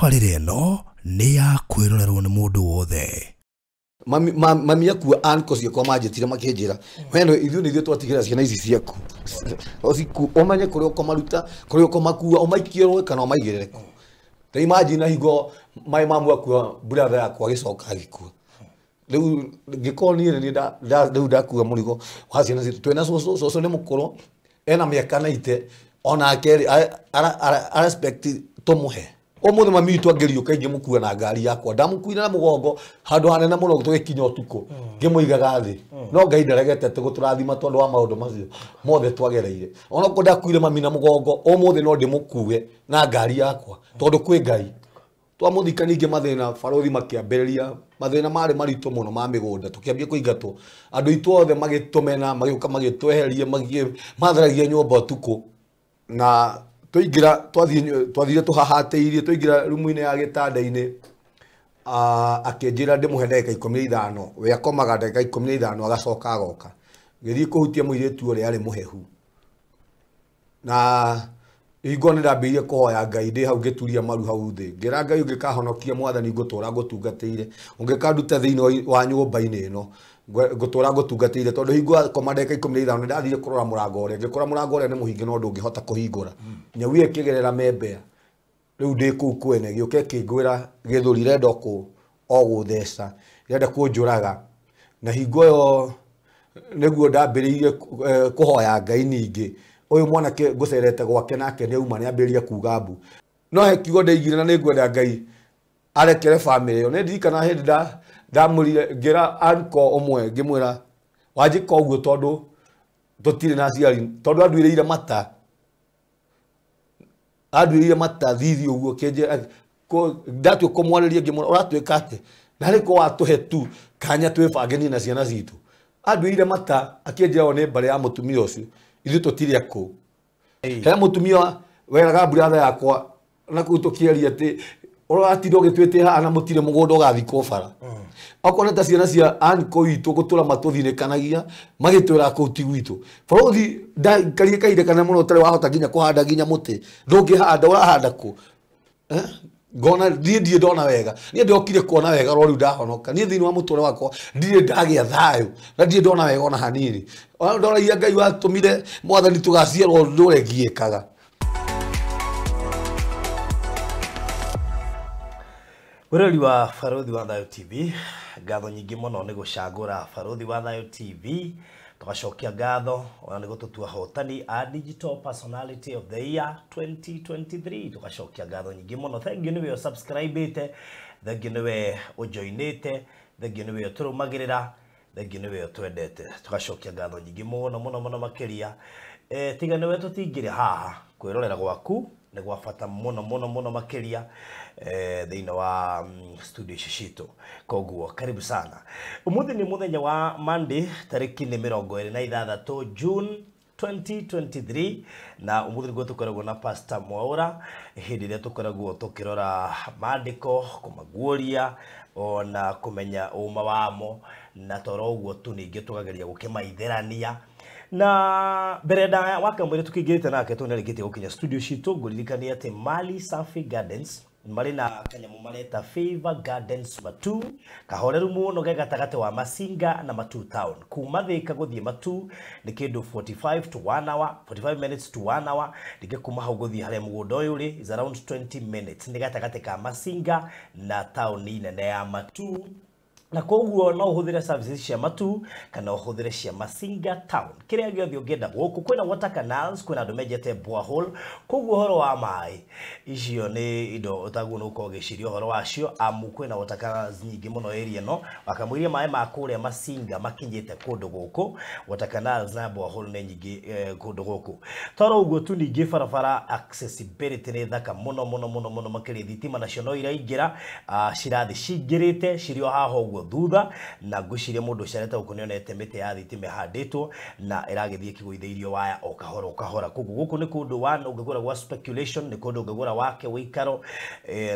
Tabarĩra ĩno nĩ ya kwĩrorerwo nĩ mũndũ wothe. Mami akua anko ciakwa manjĩtire makĩnjĩra weno ithuĩ nĩ ithuĩ twatigĩra ciana ici ciaku ciku ũmenye kũrĩa ũkũmaruta kũrĩa ũkũmakua ũmaikie rũĩ kana ũmaigĩrĩre kũ. Ta imagine hingo my mamu akua brother yakwa agĩcoka agĩkua. Rĩu ngĩkorwo niĩ nĩ rĩu ndakua mũrigo wa ciana citũ twĩna cũcũ, cũcũ nĩ mũkũrũ ena mĩaka 90 onake rĩ respect tũmũhe. Ũmũthĩ mami witũ angĩriũka ingĩmũkua na ngari yakwa ndamũkuire na mũgongo handũ hanene mũno tũgĩkinya ũtukũ ngĩmũigaga thĩ no Ngai ndaregete atĩ gũtũrathima tondũ wa maũndũ macio mothe twagereire. Onokorwo ndakuire mami na mũgongo ũmũthĩ no ndĩmũkue na ngari yakwa tondũ kwĩ Ngai. Twamũthika ningĩ mathĩna barothi makĩambĩrĩria mathĩna marĩ maritũ mũno ma mĩgũnda tũkĩambia kũingatwo andũ aitũ othe magĩtũmena magĩũka magĩtweheria matharagia nyũmba ũtukũ na tũingĩra twathire tũhahatĩirie tũingĩra rumu-inĩ ya gĩtanda-inĩ akĩnjĩra ndĩmũhe ndagĩka 15 we akomaga ndagĩka 15 agacoka agoka ngĩthiĩ kũhutia mũirĩtu ũrĩa arĩ mũhehu na hingo nĩ ndambĩrĩirie kũhoya Ngai ndĩ hau ngĩturia maru hau thĩ ngĩra Ngai ũngĩkahonokia mwathani ngũtũra ngũtungatĩire ũngĩkanduta thĩinĩ wa nyũmba-inĩ ĩno ngũtũra ngũtungatĩire tondũ hingo akoma ndagĩka 15 nĩ ndathire kũrora mũrango ũrĩa ngĩkora mũrango ũrĩa nĩ mũhinge no ndũngĩhota kũhingũra. Nyau ĩyo ĩkĩgerera membea rĩu ndĩ kũu kwene gĩũka ĩkĩngwĩra gĩthũri ĩrenda o gũtheca ĩrenda kũnjũraga na hingo ĩyo nĩguo ndambĩrĩirie kũhoya Ngai ningĩ ũyũ mwanake ngũcerete gwake nake nĩ auma nĩ ambĩrĩria kuga mbu no he kiugo ndaigire na nĩ ngwenda Ngai arekere bamĩrĩ ĩyo. Nĩ ndirikana hĩndĩ ndamũrire ngĩra anko ũmwe ngĩmwĩra wanjĩka ũguo tondũ tũtirĩ na aciari tondũ anduĩrĩire mata thithi ũguo kĩnjĩra ndatua kũmwarĩria ngĩmwĩra ũratwĩka atĩ na rĩ ko watũhe tu kanya twĩbange niĩ na ciana citũ. Anduĩrĩire mata akĩnjĩra o nĩ mbarĩ ya mũtumia ũcio ithuĩ tũtirĩ akũũ. He mũtumia weraga brother yakwa na kũu tũkĩaria atĩ ũratinda ũgĩtwĩtĩa haha na mũtirĩ mũgũnda ũgathikwo bara. Okorwo nĩ ta ciana cia anko witũ gũtũra matũthinĩkanagia magĩtwĩra kũu ti gwitũ. Barothi ndaikarire kahinda kanene mũno ũtarĩ wahota nginya kũhanda nginya mũtĩ ndũngĩhanda ũrahanda kũ? Ngona niĩ ndirĩ ndona wega niĩ ndokire kuona wega ro rĩu ndahonoka niĩ thĩinĩ wa mũtũrĩre wakwa ndirĩ ndagĩa thayũ na ndirĩ ndona wega ona hanini. Ona ndoragia Ngai watũmire mwathani tũgaciarwo ndũre ngiĩkaga. Wĩrori wa Barothi wa Thayo TV ngatho nyingĩ mũno nĩ gũcagũra Barothi wa Thayo TV tũgacokia ngatho ona nĩ gũtũtua hotani a Digital Personality of the Year 2023 tũgacokia ngatho nyingĩ mũno. Thank you nĩwe ũsubscribĩte, thank you nĩwe ũjoinĩte, thank you nĩwe ũtũrũmagĩrĩra, thank you nĩwe ũtwendete. Tũgacokia ngatho nyingĩ mũno mũno mũno makĩria. Tiga nĩwe tũtingĩrĩ haha kwĩrorera gwaku nĩ gwa bata mũno mũno mũno makĩria thĩinĩ wa studio ici citũ. Koguo karibu sana. Ũmũthĩ nĩ mũthenya wa Monday tarĩki nĩ 26 June 2023 na ũmũthĩ nĩguo tũkoragwo na Pastor Mwaura hĩndĩ ĩrĩa tũkoragwo tũkĩrora maandĩko kũmaguũria ona kũmenya ũma wamo na toro ũguo tu ningĩ tũkageria gũkĩmaitherania. Na mbere ndaya wakamwĩra tũkĩingĩrĩte nake tondũ nĩarĩkĩtie gũkinya studio citũ ngũririkania atĩ Mali Safi Gardens marĩ na kanyamũ mareta Favor Gardens Matu kahoreru mũno ge gatagatĩ wa Masinga na Matu town kuma Thika gũthiĩ Matu nĩ kĩndũ 45 to 1 hour 45 minutes to 1 hour ningĩ kuma hau gũthiĩ harĩa mũgũnda ũyũ ũrĩ is around 20 minutes nĩ gatagatĩ ka Masinga na taũni nene ya Matu na koguo no ũhũthĩre services cia Matu kana ũhũthĩre cia Masinga town kĩrĩa gĩothe ũngĩenda gũkũ kwĩna water canals kwĩna andũ menjete borehole koguo ũhoro wa maĩ icio nĩ indo ũtaguo nĩ ũkorwo ũgĩciria ũhoro wacio amu kwĩna water canals nyingĩ mũno area ĩno wakamũiria maĩ ma kũrĩa Masinga makinyĩte kũndũ gũkũ water canals na borehole nĩ nyingĩ kũndũ gũkũ toro ũguo tu ningĩ barabara accessibility nĩ thaka mũno mũno mũno mũno makĩria thitima nacio no iraingĩra cirathi cingĩrĩte cirĩ o haha ũguo thutha na ngwĩciria mũndũ ũcerete gũkũ nĩonete mĩtĩ ya thitima ĩhandĩtwo na ĩragĩthiĩ ĩkĩgũithĩirio waya o kahora o kahora. Koguo gũkũ nĩ kũndũ one ũngĩgũra gwa speculation nĩ kũndũ ũngĩgũra wake wĩikaro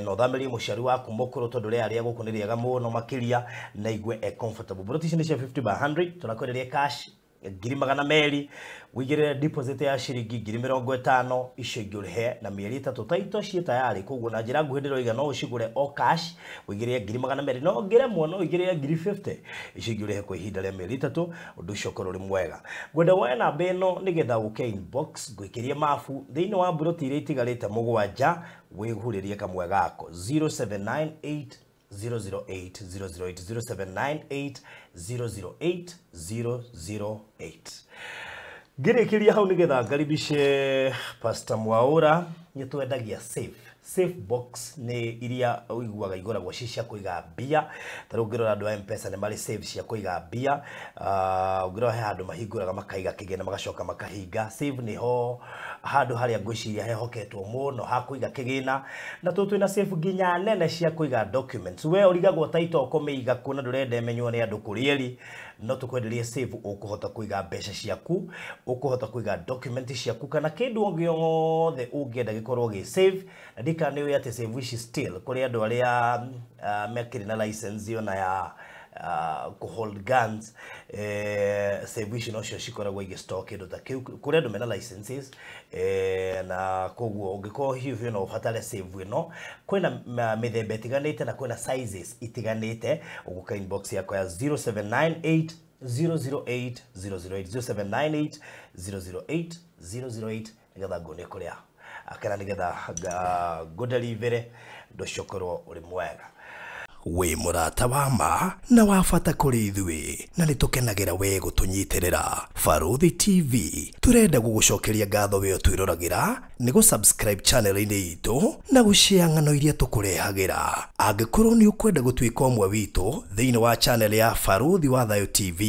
na ũthamĩrie mũciari waku mũkũrũ tondũ rĩera rĩa gũkũ nĩ rĩega mũno makĩria na igue e comfortable. Broti ici nĩ cia 50 by 100 tũrakwenderia cash 200,000 wigirire deposit ya ciringi 50,000 icio ingĩ ũrĩhe na mĩeri 3 taito ciĩ tayarĩ koguo na njĩra nguhĩ ndĩroiga no ũcigũre o cash wigirire 200,000 no ngĩremwo no wigirire 50,000 icio ingĩ ũrĩhe kwa ihinda rĩa mĩeri 3 ũndũ ũcio ũkorwo ũrĩ mwega. Ngwenda woe namba ĩno nĩgetha ũke inbox ngwĩkĩrie mabu thĩinĩ wa mburoti iria itigarĩte 7 wĩhurĩrie kamwe gako 0798 008 008 0798 008 008. Ngĩrĩkĩria hau nĩgetha ngaribishe Pastor Mwaura. Nĩ twendagia safe box nĩ iria ũiguaga igũragwo ci cia kũiga mbia. Ta rĩu ũngĩrora andũ a M-Pesa nĩ marĩ safe cia kũiga mbia. Ũngĩrora he handũ mahingũraga makaiga kĩgĩna magacoka makahinga. Safe nĩho handũ harĩa ngwĩciria hehoketwo mũno ha kũiga kĩgĩna, na tũ twĩna safe nginya nene cia kũiga documents. We ũrigagwo taito ũkũmĩiga kũ na ndũrenda ĩmenywo nĩ andũ kũrĩa ĩrĩ, no tũkwenderie safe ũkũhota kũiga mbeca ciaku, ũkũhota kũiga document ciaku kana kĩndũ o gĩothe ũngĩenda gĩkorwo gĩ safe. Na ndikana nĩ ũĩ atĩ safe ici still kũrĩ andũ arĩa mekĩrĩ na license ona ya hold guns, safe ici nocio cikoragwo igĩstore kĩndũ ta kĩu kũrĩ andũ mena licenses, na koguo ũngĩkorwo hihi biũ no ũbatare safe ĩno. Kwĩna mĩthemba ĩtiganĩte na kwĩna sizes itiganĩte. Ũgũka inbox yakwa ya 0798 008 008 0798 008 008 nĩgetha nguonie kũrĩa kana nĩgetha ngũdelivere ũndũ ũcio ũkorwo ũrĩ mwega. Wĩ mũrata wa ma na wa bata kũrĩ ithuĩ na nĩ tũkenagĩra we gũtũnyitĩrĩra. Barũthi TV tũrenda gũgũcokeria ngatho we ũtwĩroragĩra nĩ gũ-subscribe channel-inĩ itũ na gũshare ng'ano iria tũkũrehagĩra. Angĩkorwo nĩ ũkwenda gũtuĩka ũmwe witũ thĩinĩ wa channel ya Barũthi wa Thayũ TV,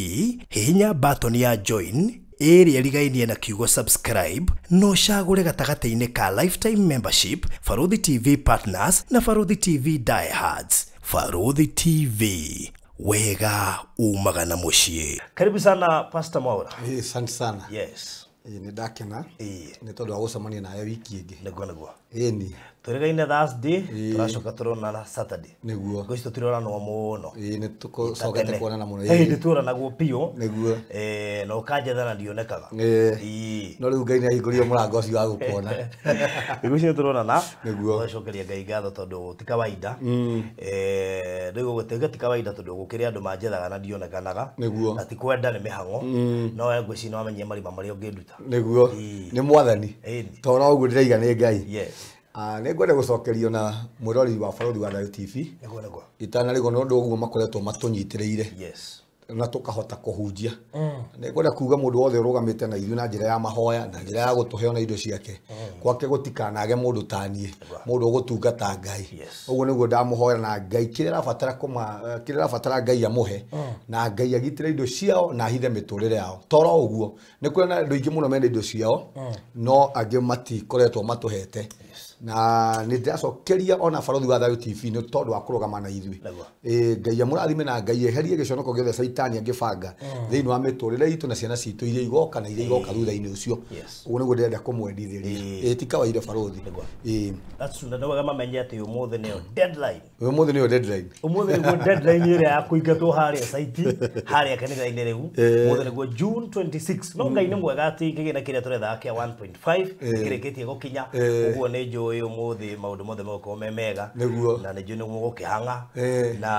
hihinya button ya join ĩrĩa ĩrigainie na kiugo subscribe no ũcagũre gatagatĩ-inĩ ka lifetime membership, Barũthi TV partners na Barũthi TV diehards. Barũthi TV, wega umaga na mũciĩ. Karibu sana Pastor Mwaura. Asante sana. Yes. Nĩ ndakena nĩ tondũ wa gũcemania nawe wiki ĩngĩ. Nĩguo nĩguo. Ĩni. Tũrĩgaine Thursday, tũracoka tũronana Saturday. Nĩguo. Ngũ ici tũtironanwo mũno. Nĩ tũcokete kuonana mũno. He hĩndĩ tuoranagwo biũ. Nĩguo. Na ũkanjetha na ndionekaga. No rĩu Ngai nĩ ahingũrire mũrango ũcio wa gũkuona. Ngũ ici tũronana. Nĩguo. Tũgacokeria Ngai ngatho tondũ ti kawaida. Rĩu gũgũtuĩka ti kawaida tondũ gũkĩrĩ andũ manjethaga na ndionekanaga. Nĩguo. Na ti kwenda nĩ mĩhang'o. No we ngwĩciria nĩ wamenyire marima marĩa ũngĩnduta. Nĩguo. Nĩ mwathani. Tondũ ũguo ndĩraiga nĩ Ngai. Yes. Nĩ ngwenda gũcokerio na mwĩroreri wa Barũthi wa Thayũ TV. Nĩguo nĩguo. Itanarigwo nĩ ũndũ ũguo makoretwo matũnyitĩrĩire. Yes. Na tũkahota kũhunjia. Nĩ ngwenda kuga mũndũ wothe ũrũgamĩte na ithuĩ na njĩra ya mahoya na njĩra ya gũtũhe ona indo ciake. Gwake gũtikanage mũndũ ta niĩ, mũndũ ũgũtungata Ngai. Ũguo nĩguo ndamũhoera na Ngai kĩrĩa arabatara kĩrĩa arabatara Ngai amũhe na Ngai agitĩre indo ciao na ahithe mĩtũrĩre yao. Toro ũguo nĩ kũrĩ na andũ aingĩ mũno mena indo ciao no angĩ matikoretwo matũhete. Na nĩ ndĩracokeria ona Barũthi wa Thayũ TV nĩ tondũ wa kũrũgama na ithuĩ. Ngai amũrathime na Ngai eherie gĩconoko gĩothe caitani angĩbanga thĩinĩ wa mĩtũrĩre itũ na ciana citũ iria igoka na iria igoka thutha-inĩ ũcio. Ũguo nĩguo ndĩrenda kũmwendithĩria. Ti kawaida Barũthi. That's true. Na nĩ wega mamenye atĩ ũmũthĩ nĩyo deadline. Ũmũthĩ nĩyo deadline. Ũmũthĩ nĩguo deadline ĩrĩa ya kũingatwo harĩa site, harĩa kanitha-inĩ rĩu. Ũmũthĩ nĩguo June 26. No Ngai nĩ mwega atĩ kĩgĩna kĩrĩa tũrethaga kĩa 1.5 kĩrĩkĩtie gũkinya. Ũguo nĩ njũĩ ũmũthĩ maũndũ mothe megũkorwo me mega. Nĩguo. Na nĩ njũĩ nĩ mũgũkĩhang'a. Na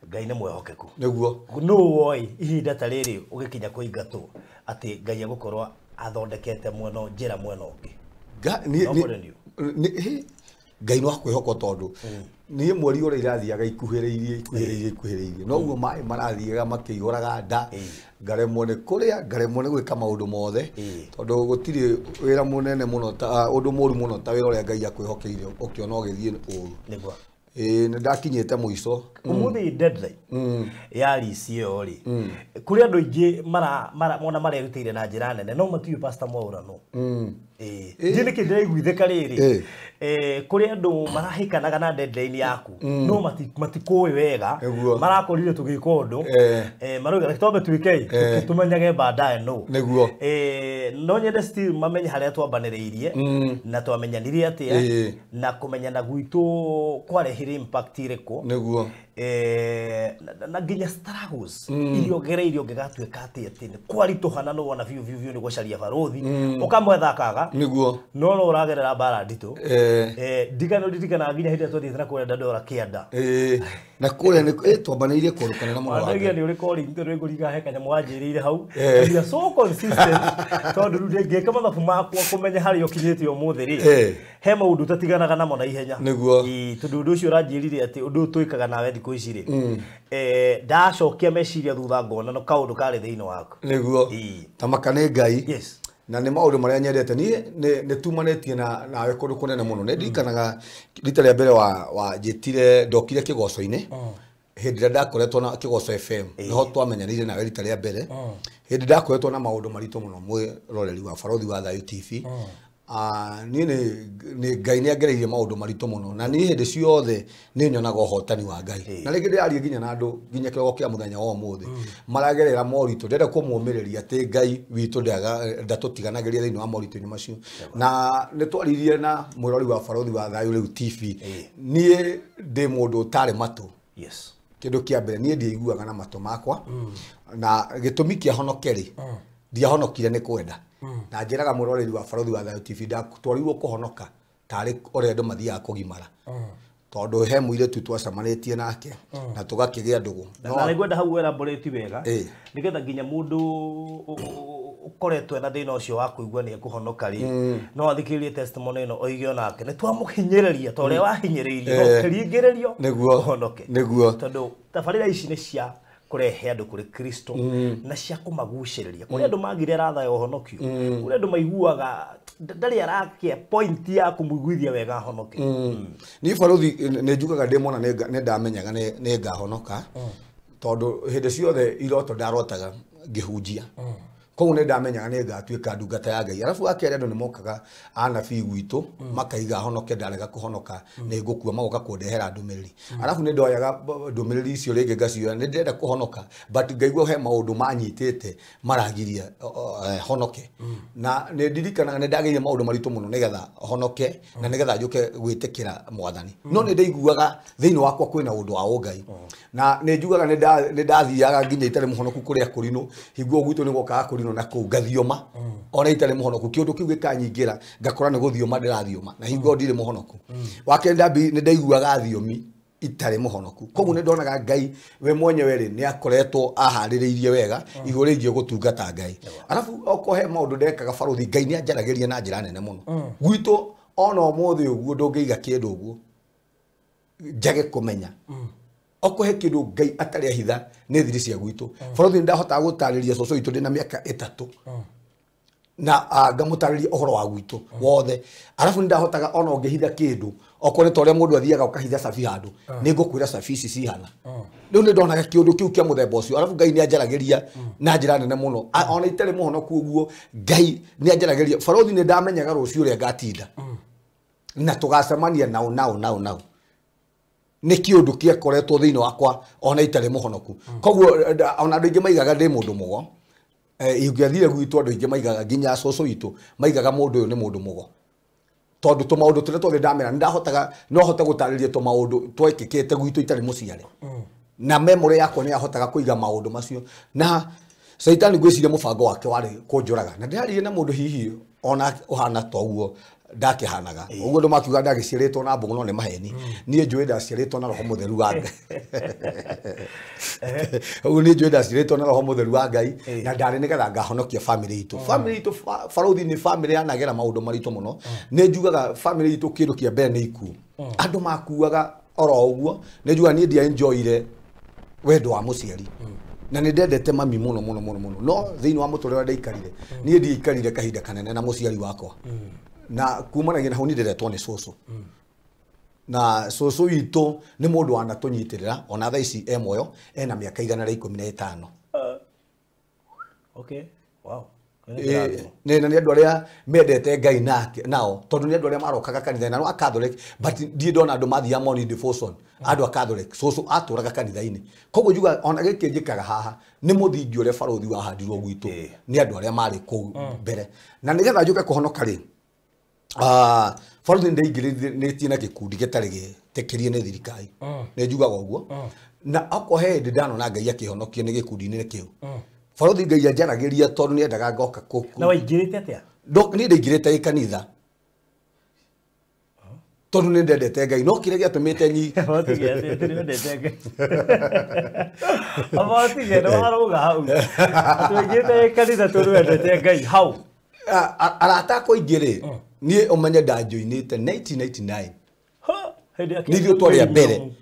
Ngai nĩ mwehokeku. Nĩguo. Nũ woi ihinda ta rĩrĩ ũgĩkinya kũingatwo atĩ Ngai egũkorwo athondekete mwena njĩra mwena ũngĩ. Ngai no akwĩhokwo tondũ niĩ mweri ũrĩa irathiaga ikuhĩrĩirie noguo maĩ marathiaga makĩihũraga nda, ngaremwo nĩ kũrĩa, ngaremwo nĩ gwĩka maũndũ mothe tondũ gũtirĩ wĩra mũnene mũno ta ũndũ mũru mũno ta wĩra ũrĩa Ngai akwĩhokeire ũkĩona ũgĩthiĩ ũru. Nĩguo. Nĩ ndakinyĩte mũico. Ũmũthĩ deadline ya lease ĩyo rĩ, kũrĩ andũ aingĩ mona marerutĩire na njĩra nene no matiũĩ Pastor Mwaura no. Ndiĩ nĩkĩ ndĩraiguithĩka rĩrĩ. Kũrĩ andũ marahikanaga na deadline yaku no matikũĩ wega marakorire tũgĩka ũndũ marauga reke twambe twĩkei tũmenyage baadaye no nĩguo. No nyende still mamenye harĩa twambanĩrĩirie na twamenyanire atĩa na kũmenyana gwitũ kwarehire impact ĩrĩkũ nĩguo na nginya struggles iria ũgereirie ũngĩgatuĩka atĩ atĩ nĩ kwaritũha na nĩ wona biũ biũ biũ nĩ gũcaria barũthi ũkamwetha akaga nĩguo no no ũragerera mbara nditũ. Ndigano ndirikanaga nginya hĩndĩ ĩrĩa twathiĩte na kũrĩa Dandora kĩanda na kũrĩa nĩ twambanĩirie kũndũ kũnene mũno. Wandagia nĩ ũrĩ calling tondũ nĩngũringa he kanyamũ wanjĩrĩire hau. You are so consistent tondũ rĩu ndĩngĩka mathabu makwa kũmenya harĩa ũkinyĩte ũmũthĩ rĩ he maũndũ ũtatiganaga namo na ihenya nĩguo. Tondũ ũndũ ũcio ũranjĩrire atĩ ũndũ ũyũ twĩkaga nawe thikũ ici rĩ ndacokia meciria thutha ngona no kaũndũ karĩ thĩinĩ waku nĩguo. Tamaka nĩ Ngai. Yes. Na nĩ maũndũ marĩa nyendete niĩ nĩ tumanĩtie na nawe kũndũ kũnene mũno. Nĩ ndirikanaga rita rĩa mbere wa njĩtire ndokire kĩgoco-inĩ hĩndĩ ĩrĩa ndakoretwo na Kĩgoco FM nĩho twamenyanĩire nawe rita rĩa mbere. Hĩndĩ ndakoretwo na maũndũ maritũ mũno mwĩroreri wa Barũthi wa Thayũ TV. Niĩ nĩ Ngai nĩ angereirie maũndũ maritũ mũno na niĩ hĩndĩ ciothe nĩ nyonaga ũhotani wa Ngai. Na rĩngĩ ndĩraria nginya na andũ nginya kĩroko kĩa mũthenya wa ũmũthĩ maragerera moritũ, ndĩrenda kũmũmĩrĩria atĩ Ngai witũ ndatũtiganagĩria thĩinĩ wa moritũ-inĩ macio. Na nĩ twaririe na mwĩrori wa Barũthi wa Thayũ rĩu TV. Niĩ ndĩ mũndũ ũtarĩ matũ. Yes. Kĩndũ kĩa mbere niĩ ndiaiguaga na matũ makwa na gĩtũmi kĩa honoke rĩ ndiahonokire nĩ kwenda. Na njĩraga mwĩroreri wa Barũthi wa Thayũ TV ndatwarirwo kũhonoka tarĩ ũrĩa andũ mathiaga kũgimara tondũ he mũirĩtu twacemanĩtie nake na tũgakĩgĩa ndũgũ. Na nĩngwenda hau elaborate wega nĩgetha nginya mũndũ ũkoretwo na thĩna ũcio wa kũigua nĩ ekũhonoka rĩ no athikĩrĩrie testimony ĩno oige onake nĩ twamũhinyĩrĩria ta ũrĩa wahinyĩrĩirio ũkĩringĩrĩrio ũhonoke nĩguo. Tondũ tabarĩra ici nĩ cia kũrehe andũ kũrĩ Kristo na cia kũmagucĩrĩria. Kũrĩ andũ magire ratha ya ũhonokio, kũrĩ andũ maiguaga ndarĩ arakia point ya kũmũiguithia wega ahonoke. Niĩ Barũthi nĩ njugaga ndĩ mwana nĩ ndamenyaga nĩ ngahonoka tondũ hĩndĩ ciothe iroto ndarotaga ngĩhunjia. Koguo nĩ ndamenyaga nĩ ngatuĩka ndungata ya Ngai. Arabu akerĩ andũ nĩ mokaga anabii gwitũ makaiga honoke ndarega kũhonoka nĩ ngũkua magoka kũndehera ndũmĩrĩri. Arabu nĩ ndoyaga ndũmĩrĩri icio rĩngĩ ngacioya nĩ ndĩrenda kũhonoka but ngaigua he maũndũ manyitĩte maragiria honoke. Na nĩ ndirikanaga nĩ ndagĩire maũndũ maritũ mũno nĩgetha honoke na nĩgetha njũke gwĩtĩkĩra mwathani. No nĩ ndaiguaga thĩinĩ wakwa kwĩna ũndũ wa ũngai. Na nĩ njugaga nĩ ndathiaga nginya itarĩ mũhonoku kũrĩa kũrinũ hingo gwitũ nĩ gwokaga kũrinũ na kũu ngathioma ona itarĩ mũhonoku kĩũndũ kĩu gĩkanyingĩra ngakora nĩ gũthioma ndĩrathioma na hingo ndirĩ mũhonoku. Wa kerĩ nĩ ndaiguaga thiomi itarĩ mũhonoku koguo nĩ ndonaga Ngai we mwenyewe rĩ nĩ akoretwo aharĩrĩirie wega igũrũ rĩgiĩ gũtungata Ngai. Arabu okorwo he maũndũ ndekaga Barũthi Ngai nĩ anjaragĩria na njĩra nene mũno. Gwitũ ona ũmũthĩ ũguo ndũngĩiga kĩndũ ũguo njage kũmenya. Okorwo he kĩndũ Ngai atarĩ ahitha nĩ thiri cia gwitũ. Barũthi nĩndahotaga gũtarĩria cũcũ witũ ndĩna mĩaka 3 na ngamũtarĩria ũhoro wa gwitũ wothe. Arabu nĩndahotaga ona ũngĩhitha kĩndũ okorwo nĩ ta ũrĩa mũndũ athiaga ũkahitha cabi handũ nĩ ngũkwĩra cabi ici cihana. Rĩu nĩ ndonaga kĩũndũ kĩu kĩa mũthemba ũcio. Arabu Ngai nĩ anjaragĩria na njĩra nene mũno. Ona itarĩ mũhonoku ũguo Ngai nĩ anjaragĩria. Barũthi nĩ ndamenyaga rũciũ ũrĩa ngatinda na tũgacemania nao nao nao nao nĩ kĩũndũ kĩakoretwo thĩinĩ wakwa ona itarĩ mũhonoku. Koguo ona andũ aingĩ maigaga ndĩ mũndũ mũgo. Ingĩathire gwitũ andũ aingĩ maigaga nginya cũcũ witũ maigaga mũndũ ũyũ nĩ mũndũ mũgo tondũ tũmaũndũ tũrĩa tuothe ndamera nĩndahotaga no hote gũtarĩria tũmaũndũ twekĩkĩte gwitũ itarĩ mũciare na memory yakwa nĩ yahotaga kũiga maũndũ macio. Na Caitani ngwĩciria mũbango wake warĩ kũnjũraga na ndĩraririe na mũndũ hihi ona ũhana ta ũguo ndakĩhanaga ũguo andũ makiuga ndagĩciarĩtwo na mbũgũ no nĩ maheni. Niĩ njũĩ ndaciarĩtwo na roho mũtheru wa Ngai. Ũguo niĩ njũĩ ndaciarĩtwo na roho mũtheru wa Ngai na ndarĩ nĩgetha ngahonokia family itũ. Family itũ Barũthi nĩ family yanagera maũndũ maritũ mũno. Nĩ njugaga family itũ kĩndũ kĩa mbere nĩ ikuũ. Andũ makuaga oro ũguo. Nĩ njugaga niĩ ndiaenjoyire wendo wa mũciari. Na nĩ ndendete mami mũno mũno mũno mũno no thĩinĩ wa mũtũrĩre ũrĩa ndaikarire niĩ ndiaikarire kahinda kanene na mũciari wakwa. Na kumanagia na hau nĩ ndĩretwo nĩ cũcũ. Na cũcũ witũ nĩ mũndũ wanatũnyitĩrĩra ona thaa ici e muoyo ena mĩaka 115. Okay. Wow. Na nĩ andũ arĩa mendete Ngai nake nao tondũ nĩ andũ arĩa marokaga kanitha na no a Catholic but ndiĩ ndona andũ mathiaga morning devotion andũ a Catholic cũcũ atũraga kanitha-inĩ koguo njuga ona gĩkĩ njĩkaga haha nĩ mũthingi ũrĩa barũthi wahandirwo gwitũ nĩ andũ arĩa marĩ kũu mbere na nĩgetha njũke kũhonoka rĩ barũthi nĩndeingĩrĩtie na gĩkundi gĩtarĩ gĩtĩkĩrie nĩ thirikari nĩ njugaga ũguo na okorwo he hĩndĩ ndanona Ngai akĩhonokia nĩ gĩkundi-inĩ kĩu barũthi Ngai anjaragĩria tondũ nĩendaga ngoka kũu. Na waingĩrĩte atĩa? Niĩ ndaingĩrĩte ĩ kanitha tondũ nĩ ndendete Ngai no kĩrĩa gĩatũmĩte nyi Abatige nĩ warũga hau atĩ waingĩrĩte ĩ kanitha tondũ wendete Ngai hau. Arata akwa aingĩ rĩ niĩ ũmenye ndanjoinĩte 1999 nĩ ithuĩ twarĩ a mbere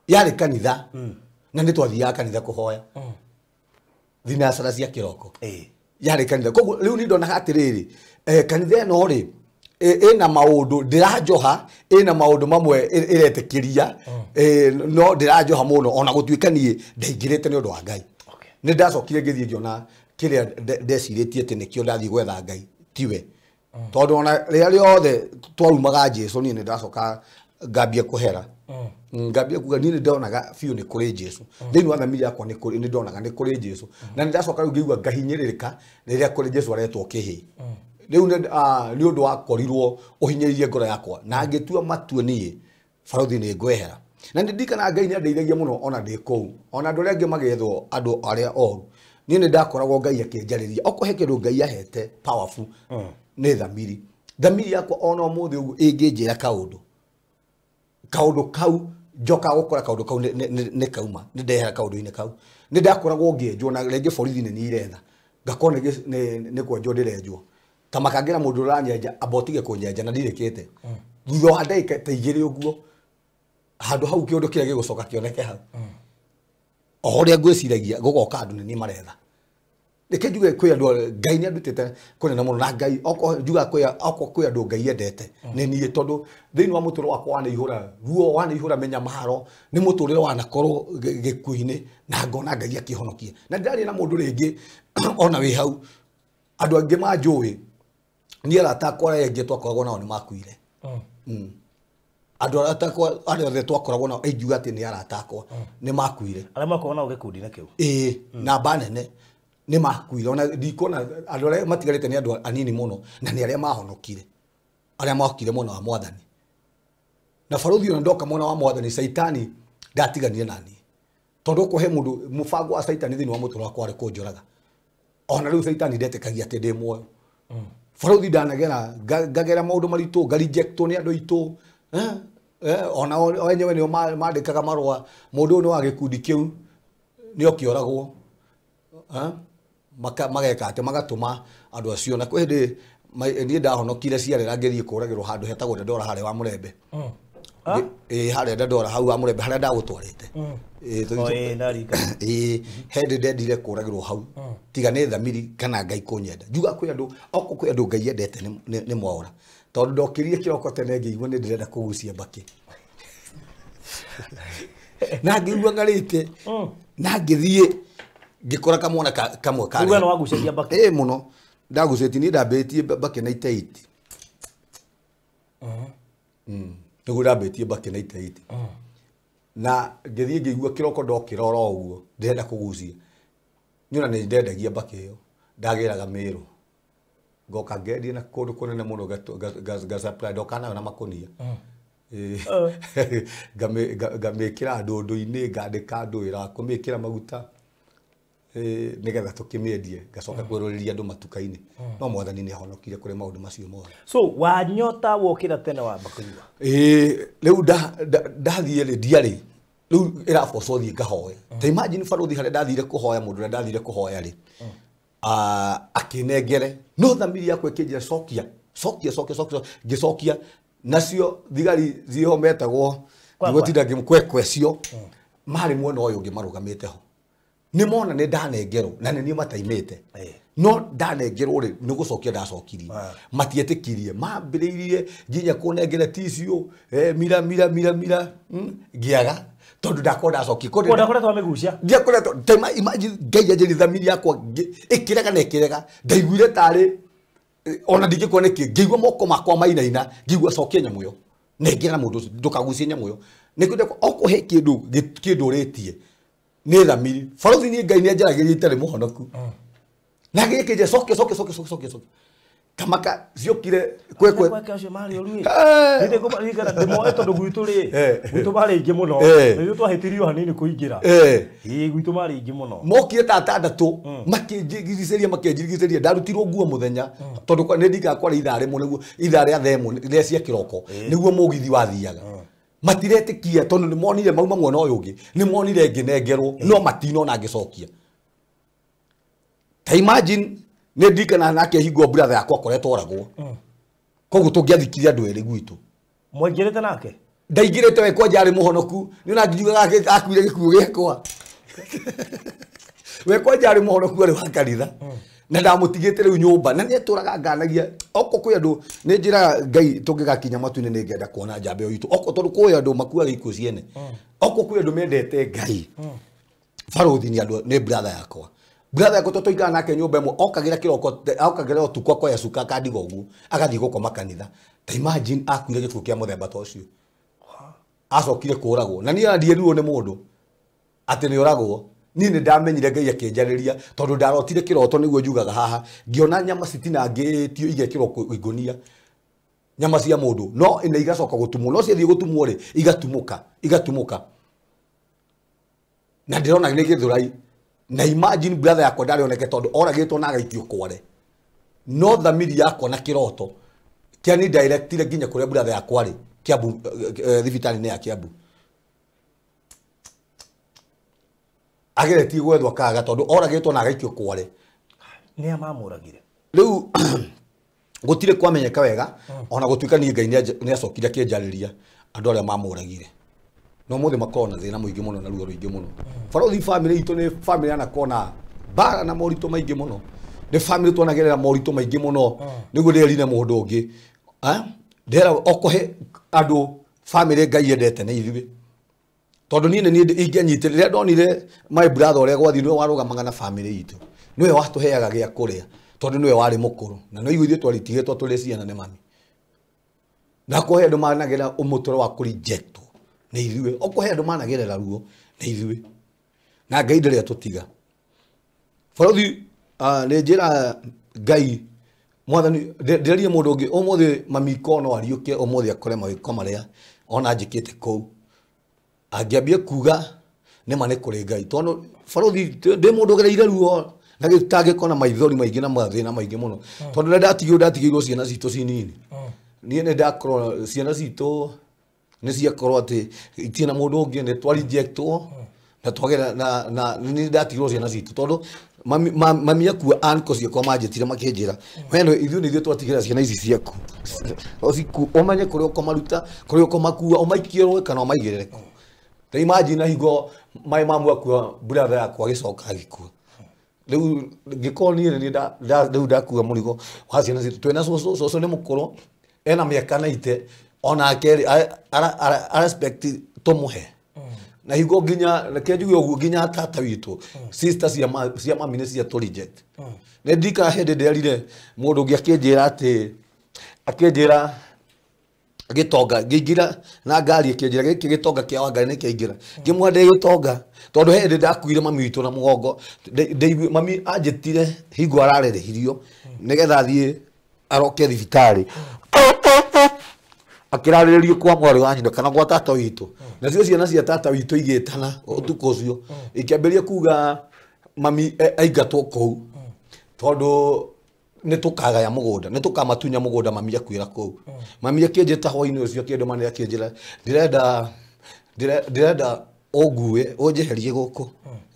yarĩ kanitha na nĩ twathiaga kanitha kũhoya thinacara cia kĩroko yarĩ kanitha koguo rĩu nĩ ndonaga atĩrĩrĩ kanitha ĩno rĩ ĩna maũndũ ndĩranjoha ĩna maũndũ mamwe ĩretĩkĩria no ndĩranjoha mũno ona gũtuĩka niĩ ndaingĩrĩte nĩ ũndũ wa Ngai nĩ ndacokire ngĩthiĩ ngĩona kĩrĩa ndecirĩtie atĩ nĩkĩo ndathiĩ gwetha Ngai tiwe tondũ ona rĩrĩa rĩothe twarumaga Jesũ niĩ nĩ ndacoka ngambia kũhera ngambia kuga niĩ nĩ ndonaga biũ nĩ kũrĩ Jesũ thĩinĩ wa thamiri yakwa nĩ ndonaga nĩ kũrĩ Jesũ na nĩ ndacoka rĩu ngĩigua ngahinyĩrĩrĩka rĩrĩa kũrĩ Jesũ aretwo kĩhĩ rĩu nĩ ũndũ wakorirwo ũhinyĩrĩirie ngoro yakwa na ngĩtua matua niĩ barũthi nĩ ngwehera na nĩ ndirikanaga Ngai nĩ andeithagia mũno ona ndĩ kũu ona andũ arĩa angĩ magethwo andũ arĩa oru niĩ nĩ ndakoragwo Ngai akĩnjarĩria okorwo he kĩndũ Ngai ahete powerful nĩ thamiri thamiri yakwa ona ũmũthĩ ũguo ĩngĩnjĩra kaũndũ kaũndũ kau njokaga gũkora kaũndũ kau nĩ kauma nĩ ndehera kaũndũ-inĩ kau nĩ ndakoragwo ngĩenjwo na rĩngĩ borithi nĩ niĩ iretha ngakorwo nĩ kwenjwo ndĩrenjwo ta makangĩra mũndũ ũranyenja amba ũtige kũnyenja na ndirĩkĩte thutha wa ndagĩka ta igĩrĩ ũguo handũ hau kĩũndũ kĩrĩa gĩgũcoka kĩoneke hau o ũrĩa ngwĩciragia gũgoka andũ nĩ niĩ maretha reke njuge kwĩ andũ Ngai nĩ andutĩte kũnene mũno na Ngai okorwo njugaga okorwo kwĩ andũ Ngai endete nĩ niĩ tondũ thĩinĩ wa mũtũrĩre wakwa wanaihũra ruo wanaihũra mĩnyamaro nĩ mũtũrĩre wanakorwo gĩkuũ-inĩ na ngona Ngai akĩhonokia na ndĩraria na mũndũ rĩngĩ ona wĩ hau andũ angĩ manjũĩ niĩ arata akwa arĩa aingĩ twakoragwo nao nĩ makuire andũ arata akwa arĩa othe twakoragwo nao ingiuga atĩ nĩ arata akwa nĩ makuire arĩa makoragwo nao gĩkundi-inĩ kĩu ĩĩ namba nene nĩ makuire ona ndikuona andũ arĩa matigarĩte nĩ andũ anini mũno na nĩ arĩa mahonokire arĩa mokire mwena wa mwathani na barũthi ona ndoka mwena wa mwathani caitani ndatiganire naniĩ tondũ kũhe mũndũ mũbango wa caitani thĩinĩ wa mũtũrĩre wakwa warĩ kũnjũraga ona rĩu caitani ndetĩkagia atĩ ndĩ muoyo barũthi ndanagera ngagera maũndũ maritũ ngarejectwo nĩ andũ aitũ ona o enyewe nĩo mandĩkaga marũa mũndũ ũyũ nĩ wa gĩkundi kĩu nĩ okĩoragwo mageka atĩ magatũma andũ acio na kwĩ hĩndĩ niĩ ndahonokire ciarĩra ngĩthiĩ kũragĩrwo handũ hetagwo Dandora harĩa wa Mũrembe ĩĩ harĩa Dandora hau wa Mũrembe harĩa ndagũtwarĩte ĩĩ he hĩndĩ ndendire kũragĩrwo hau tiga nĩ thamiri kana Ngai kũnyenda njuga kwĩ andũ okorwo kwĩ andũ Ngai endete nĩ mwaũra tondũ ndokĩrire kĩroko tene ngĩigua nĩ ndĩrenda kũgucia mbakĩ na ngĩigua ng'arĩte na ngĩthiĩ ngĩkora kamwana kamwe karĩ Uga no wagucagia mbakĩ ĩĩ mũno ndagucĩtie niĩ ndambĩtie mbakĩ na iteiti nĩguo ndambĩtie mbakĩ na iteiti na ngĩthiĩ ngĩigua kĩroko ndokĩra oro ũguo ndĩrenda kũgucia niĩ ona nĩ ndendagia mbakĩ ĩyo ndagĩraga Mĩrũ ngoka ngendie na kũndũ kũnene mũno ngasupply ndoka nayo na makũnia ngamĩkĩra ndũndũ-inĩ ngandĩka andũ wĩra wa kũmĩkĩra maguta nĩgetha tũkĩmĩendie ngacoka kwĩrũrĩria andũ matuka-inĩ no mwathani nĩ ahonokire kũrĩ maũndũ macio mothe so wanyota wokĩra tene wamba kũnyua ĩĩ rĩu ndathiĩ rĩ ndiarĩ rĩu ĩraboco thiĩ ngahoe ta imagine barũthi harĩa ndathire kũhoya mũndũ ũrĩa ndathire kũhoya rĩ akĩnengere no thamiri yakwa ĩkĩnjĩra cokia cokia cokia cokia ngĩcokia nacio thigari ciĩho metagwo ndigũtinda ngĩkwekwe cio marĩ mwena ũyũ ũngĩ marũgamĩte ho nĩ mona nĩ ndanengerwo na nĩ niĩ mataimĩte No ndanengerwo rĩ nĩ gũcokia ndacokirie. Matietĩkirie mambĩrĩirie nginya kũnengera tissue mira mira mira mira ngĩaga tondũ ndakorwo ndacokia. Ko ndakoretwo amĩgucia. Ndiakoretwo tema imagine Ngai anjĩrire thamiri yakwa ĩkĩrega na ĩkĩrega ndaiguire tarĩ ona ndingĩkuona nĩkĩ ngĩigua moko makwa mainaina ngĩigua cokia nyamũ ĩyo nengera mũndũ ũcio ndũkagucie nyamũ ĩyo nĩkwenda okũhe kĩndũ kĩndũrĩtie nĩ thamiri. Barothi niĩ Ngai nĩanjaragĩria itarĩ mũhonoku na gĩkĩnje cokia cokia cokia cokia cokia cokia kamaka ciokire kwekwe Kweke acio marĩ oru ĩ. Nĩ ngũmaririkana ndĩmoe tondũ gwitũ rĩ gwitũ marĩ aingĩ mũno. Na ithuĩ twahĩtirio hanini kũingĩra. Ĩĩ gwitũ marĩ aingĩ mũno. Mokire ta atandatũ makĩnjigicĩria makĩnjirigicĩria ndarutirwo nguo mũthenya tondũ nĩ ndikaga kwarĩ ithaa rĩmwe nĩguo ithaa rĩa thaa ĩmwe rĩa cia kĩroko nĩguo mũgithi wathiaga. Matiretĩkia tondũ nĩmonire mauma mwena ũyũ ũngĩ nĩmonire ngĩnengerwo no matinona ngĩcokia. Ta imagine nĩ ndirikana nake hingo brother yakwa akoretwo oragwo. Koguo tũngĩathikire andũ erĩ gwitũ. Mwaingĩrĩte nake? Ndaingĩrĩte we kwanja arĩ mũhonoku nĩ ona ngiugaga akuire gĩkuũ gĩakwa. We kwanja arĩ mũhonoku arĩ wa kanitha. Na ndamũtigĩte rĩu nyũmba na nĩetũraga nganagia oko kwĩ andũ nĩ njĩraga Ngai tũngĩgakinya matu-inĩ nĩ ngenda kuona njamba ĩyo itũ oko tondũ kwĩ andũ makuaga ikuũ ciene oko kwĩ andũ mendete Ngai. Barothi nĩ andũ nĩ brother yakwa. Brother yakwa tũikara nake nyũmba ĩmwe okagĩra kĩroko okagĩra ũtukũ akoya cuka akandiga ũguo agathiĩ gũkoma kanitha. Ta imagine akuire gĩkuũ kĩa mũthemba ta ũcio. Acokire kũragwo na niĩ ndierirwo nĩ mũndũ atĩ nĩ oragwo. Niĩ nĩ ndamenyire Ngai akĩnjarĩria tondũ ndarotire kĩroto nĩguo njugaga haha ngĩona nyama citinangĩtio igekĩrwo ngũnia nyama cia mũndũ no ina igacoka gũtumwo no ciathiĩ gũtumwo rĩ igatumũka igatumũka na ndĩrona nĩ gĩthũrai. Na imagine brother yakwa ndarĩ oneke tondũ oragĩtwo na agaikio kware no thamiri yakwa na kĩroto kĩani directire nginya kũrĩa brother yakwa rĩ Kiambu thibitarĩ-inĩ ya Kiambu ageretie gwethwo kaga tondũ oragĩtwo na agaikio kware. Nĩ a mamũragire? Rĩu gũtirĩ kwamenyeka wega ona gũtuĩka niĩ Ngai nĩacokire akĩnjarĩria andũ arĩa mamũragire no mũthĩ makorwo na thĩna mũingĩ mũno na ruo rũingĩ mũno. Barothi family itũ nĩ family yanakorwo na mbara na moritũ maingĩ mũno nĩ family twanagerera moritũ maingĩ mũno nĩguo ndĩrerire mũndũ ũngĩ ndĩra okũhe andũ family Ngai endete nĩ ithuĩ tondũ niĩ nĩ ingĩanyitire rĩrĩa ndonire my brother ũrĩa gwathiĩ nĩwe warũgamaga na family itũ nĩwe watũheaga gĩa kũrĩa tondũ nĩwe warĩ mũkũrũ na no ithuĩ twaritigĩtwo tũrĩ ciana nĩ mami na kũhe andũ managerera ũmũtũro wa kũrejectwo nĩ ithuĩ okũhe andũ managerera ruo nĩ ithuĩ na Ngai ndarĩ atũtiga. Barothi nĩ njĩra Ngai mwathani ndĩrerie mũndũ ũngĩ ũmũthĩ mami ko no ariũke ũmũthĩ akore mawĩko marĩa ona njĩkĩte kũu angĩambie kuga nĩ ma nĩ kũrĩ Ngai tondũ barothi ndĩ mũndũ ũgereire ruo na gĩtangĩko na maithori maingĩ na mathĩna maingĩ mũno tondũ rĩrĩa ndatigĩirwo ciana citũ ci nini niĩ nĩ ndakorwo ciana citũ nĩ ciakorwo atĩ itirĩ na mũndũ ũngĩ nĩ twarejectwo na twagera na nĩ ndatigĩirwo ciana citũ tondũ mami akua uncle ciakwa manjĩtire makĩnjĩra we ithuĩ nĩ ithuĩ twatigĩra ciana ici ciaku ũmenye kũrĩa ũkũmaruta kũrĩa ũkũmakua ũmaikie rũĩ kana ũmaigĩrĩre kũ. Ta imagine hingo my mamu akua brother yakwa agĩcoka agĩkua rĩu ngĩkorwo niĩ nĩ rĩu ndakua mũrigo wa ciana citũ twĩna cũcũ cũcũ nĩ mũkũrũ ena mĩaka 90 onake rĩ respect tũmũhe na hingo nginya reke njuge ũguo nginya tata witũ sister cia mami nĩ cia tũ reject. Nĩ ndirikana hĩndĩ ndĩrerire mũndũ ũngĩ akĩnjĩra atĩ akĩnjĩra gĩtonga ngĩingĩra na ngari akĩnjĩra gĩkĩ gĩtonga kĩa Wangari nĩ kĩaingĩra ngĩmwĩra ndĩ gĩtonga tondũ he hĩndĩ ndakuire mami witũ na mũgongo mami anjĩtire hingo ararĩrĩhirio nĩgetha athiĩ aroke thibitarĩ akĩrarĩrĩrio kwa mwarĩ wa nyina kana gwa tata witũ nacio ciana cia tata witũ igĩtana ũtukũ ũcio ikĩambĩrĩria kuga mami aingatwo kũu tondũ nĩ tũkagaya mũgũnda nĩ tũkamatunya mũgũnda mami akuĩra kũu. Mami akĩnjĩta hwainĩ ũcio akĩndũmanĩra akĩnjĩra ndĩrenda ũngue ũnjeherie gũkũ.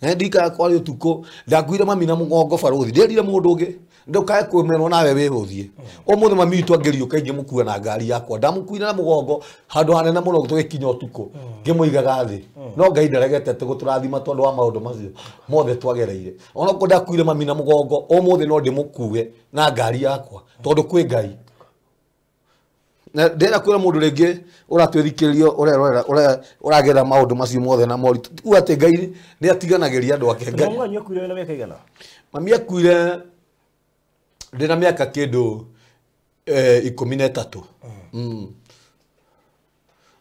Na ndirikanaga kwarĩ ũtukũ ndakuire mami na mũgongo barothi ndĩrire mũndũ ũngĩ Ndukae kwĩmenwo nawe wĩhũthie. Ũmũthĩ mami witũ angĩriũka ingĩmũkua na ngari yakwa. Ndamũkuire na mũgongo handũ hanene mũno tũgĩkinya ũtukũ. Ngĩmũigaga thĩ. No Ngai ndaregete gũtũrathima tondũ wa maũndũ macio mothe twagereire. Onokorwo ndakuire mami na mũgongo, ũmũthĩ no ndĩmũkue na ngari yakwa tondũ kwĩ Ngai. Na ndĩrenda kwĩra mũndũ rĩngĩ ũratwĩthikĩrĩria ũrerorera ũragerera maũndũ macio mothe na moritũ. Ti kuga atĩ Ngai nĩ atiganagĩria andũ ake. Ngai Mami wanyu akuire wĩna mĩaka igana? Mami akuire ndĩna mĩaka kĩndũ 13.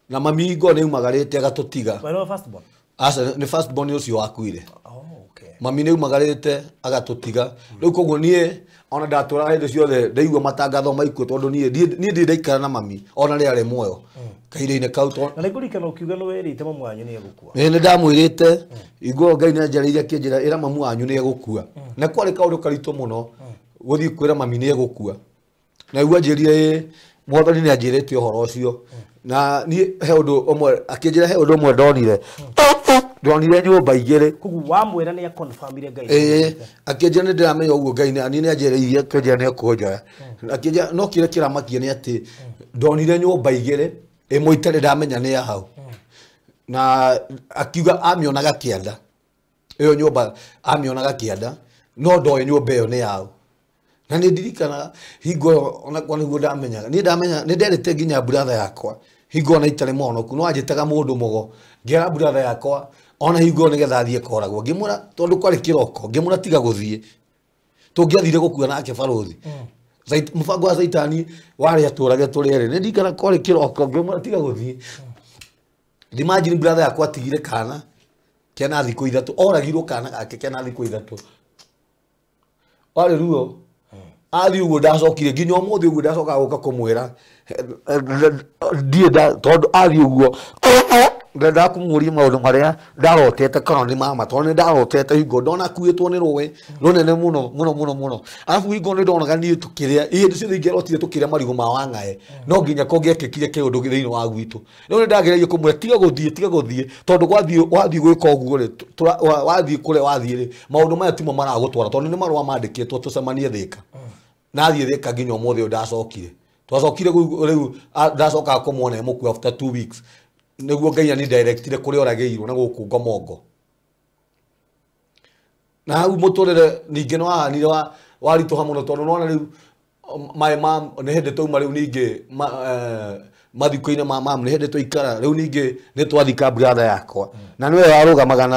Na mami ngo nĩ aumagarĩte agatũtiga. We nĩwe first born? Aca, nĩ first born ũcio wakuire. Oh, okay. Mami nĩ aumagarĩte agatũtiga. Rĩu koguo niĩ ona ndatũraga hĩndĩ ciothe ndaigua matangatho maikuo tondũ niĩ ndirĩ ndaikara na mami ona rĩrĩa arĩ muoyo. Kahinda-inĩ kau Na nĩngũririkana ũkiuga nĩ werĩte mamu wanyu nĩ egũkua. Ĩĩ, nĩ ndamwĩrĩte. Igũrũ Ngai nĩ anjarĩirie akĩnjĩra ĩra mamu wanyu nĩ egũkua. Na kwarĩ kaũndũ karitũ mũno gũthiĩ kwĩra mami nĩ egũkua. Na rĩu anjĩrire ĩ, Mwathani nĩ anjĩrĩte ũhoro ũcio. Na niĩ he ũndũ ũmwe akĩnjĩra he ũndũ ũmwe ndonire. Ndonire nyũmba igĩrĩ. Koguo wamwĩra nĩ aconfirmire Ngai. Ĩĩ, akĩnjĩra nĩ ndĩramenya ũguo Ngai nĩ anjĩrĩirie akĩnjĩra nĩ ekũnjoya. Akĩnjĩra no kĩrĩa kĩramakia nĩ atĩ ndonire nyũmba igĩrĩ, ĩmwe itarĩ ndamenya nĩ ya hau. Na akiuga amĩonaga kĩanda. Ĩyo nyũmba amĩonaga kĩanda, no ndoĩ nyũmba ĩyo nĩ yao. Na nĩ ndirikanaga hingo ĩyo onakwa nĩguo ndamenyaga. Niĩ ndamenya, nĩ nderĩte nginya brother yakwa hingo ona itarĩ mũhonoku, no anjĩtaga mũndũ mũgo. Ngĩra brother yakwa ona hingo nĩgetha athiĩ koragwo. Ngĩmwĩra tondũ kwarĩ kĩroko, ngĩmwĩra tiga gũthiĩ. Tũngĩathire gũkua nake barũthi. Mũbango wa Caitani warĩ atũrage tũrĩ erĩ. Nĩ ndirikana kwarĩ kĩroko, ngĩmwĩra tiga gũthiĩ. Imagine brother yakwa atigire kana kena thikũ ithatũ, oragirwo kana gake kena thikũ ithatũ. Warĩ ruo. Athiĩ ũguo ndacokire nginya ũmũthĩ ũguo ndacokaga gũka kũmwĩra ndiĩ tondũ athiĩ ũguo ndendaga kũmũria maũndũ marĩa ndarotete kana nĩ mama, tondũ nĩ ndarotete hingo ndona akuĩtwo nĩ rũĩ rũnene mũno mũno mũno mũno. Arabu hingo nĩ ndonaga niĩ tũkĩrĩa, hĩndĩ ciothe ingĩarotire tũkĩrĩa marigũ ma wang'ae, no nginya kũngĩekĩkire kĩũndũ thĩinĩ wa gwitũ. Rĩu nĩ ndageragia kũmwĩra tiga gũthiĩ, tiga gũthiĩ, tondũ wathiĩ gwĩka ũguo rĩ, wathiĩ kũrĩa wathiĩ rĩ, maũndũ maya timo maragũtwara, tondũ nĩ marũa mandĩkĩtwo tũcemanie Thĩka. Nathiĩ Thĩka nginya ũmũthĩ ũyũ ndacokire. Twacokire rĩu, ndacokaga kũmuona e mũkuo after 2 weeks. Nĩguo Ngai ani directire kũrĩa oragĩirwo na gũkũ Ngomongo. Na hau mũtũrĩre ningĩ nĩ wahanire waritũha mũno tondũ nĩwona rĩu, maĩ ma, nĩ hĩndĩ twauma rĩu ningĩ, mathiko-inĩ ma mamu, nĩ hĩndĩ twaikara, rĩu ningĩ nĩ twathika brother yakwa. Na nĩwe warũgamaga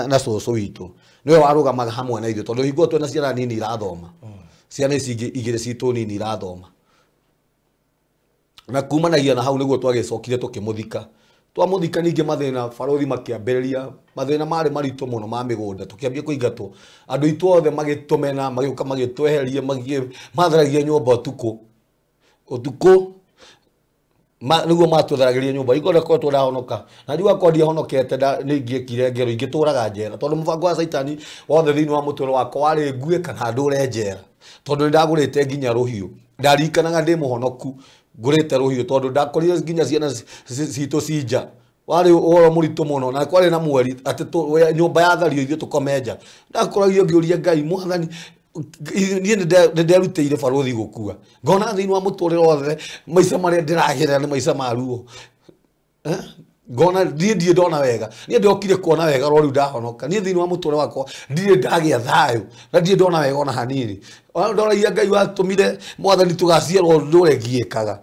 na cũcũ witũ. Nĩwe warũgamaga hamwe na ithuĩ tondũ hingo twĩna ciana nini irathoma. Ciana ici ingĩ igĩrĩ citũ nini irathoma. Na kumanagia na hau nĩguo twagĩcokire tũkĩmũthika. Twamũthika ningĩ mathĩna barũthi makĩambĩrĩria, mathĩna marĩ maritũ mũno ma mĩgũnda, tũkĩambia kũingatwo. Andũ aitũ othe magĩtũmena, magĩũka magĩtweheria, matharagia nyũmba ũtukũ. Ũtukũ, nĩguo matũtharagĩria nyũmba. Hingo ĩrĩa koretwo ndahonoka. Na rĩu akorwo ndiahonokete, nĩ ingĩekire ngero, ingĩtũraga njera. Tondũ mũbango wa Caitani wothe thĩinĩ wa mũtũrĩre wakwa warĩ ngue kana ndũre njera. Tondũ nĩ ndagũrĩte nginya rũhiũ. Ndaririkanaga ndĩ mũhonoku ngũrĩte rũhiũ tondũ ndakorire nginya ciana citũ ci nja. Warĩ ũhoro mũritũ mũno na kwarĩ na mweri atĩ nyũmba yathario ithuĩ tũkome nja. Ndakoragio ngĩũria Ngai, Mwathani, niĩ nĩ nderutĩire barũthi gũkua. Ngona thĩinĩ wa mũtũrĩre wothe maica marĩa ndĩragerera nĩ maica ma ruo. Ngona niĩ ndirĩ ndona wega. Niĩ ndokire kuona wega ro rĩu ndahonoka. Niĩ thĩinĩ wa mũtũrĩre wakwa ndirĩ ndagĩa thayũ na ndirĩ ndona wega ona hanini. Ona ndoragia Ngai watũmire Mwathani tũgaciarwo ndũre ngiĩkaga.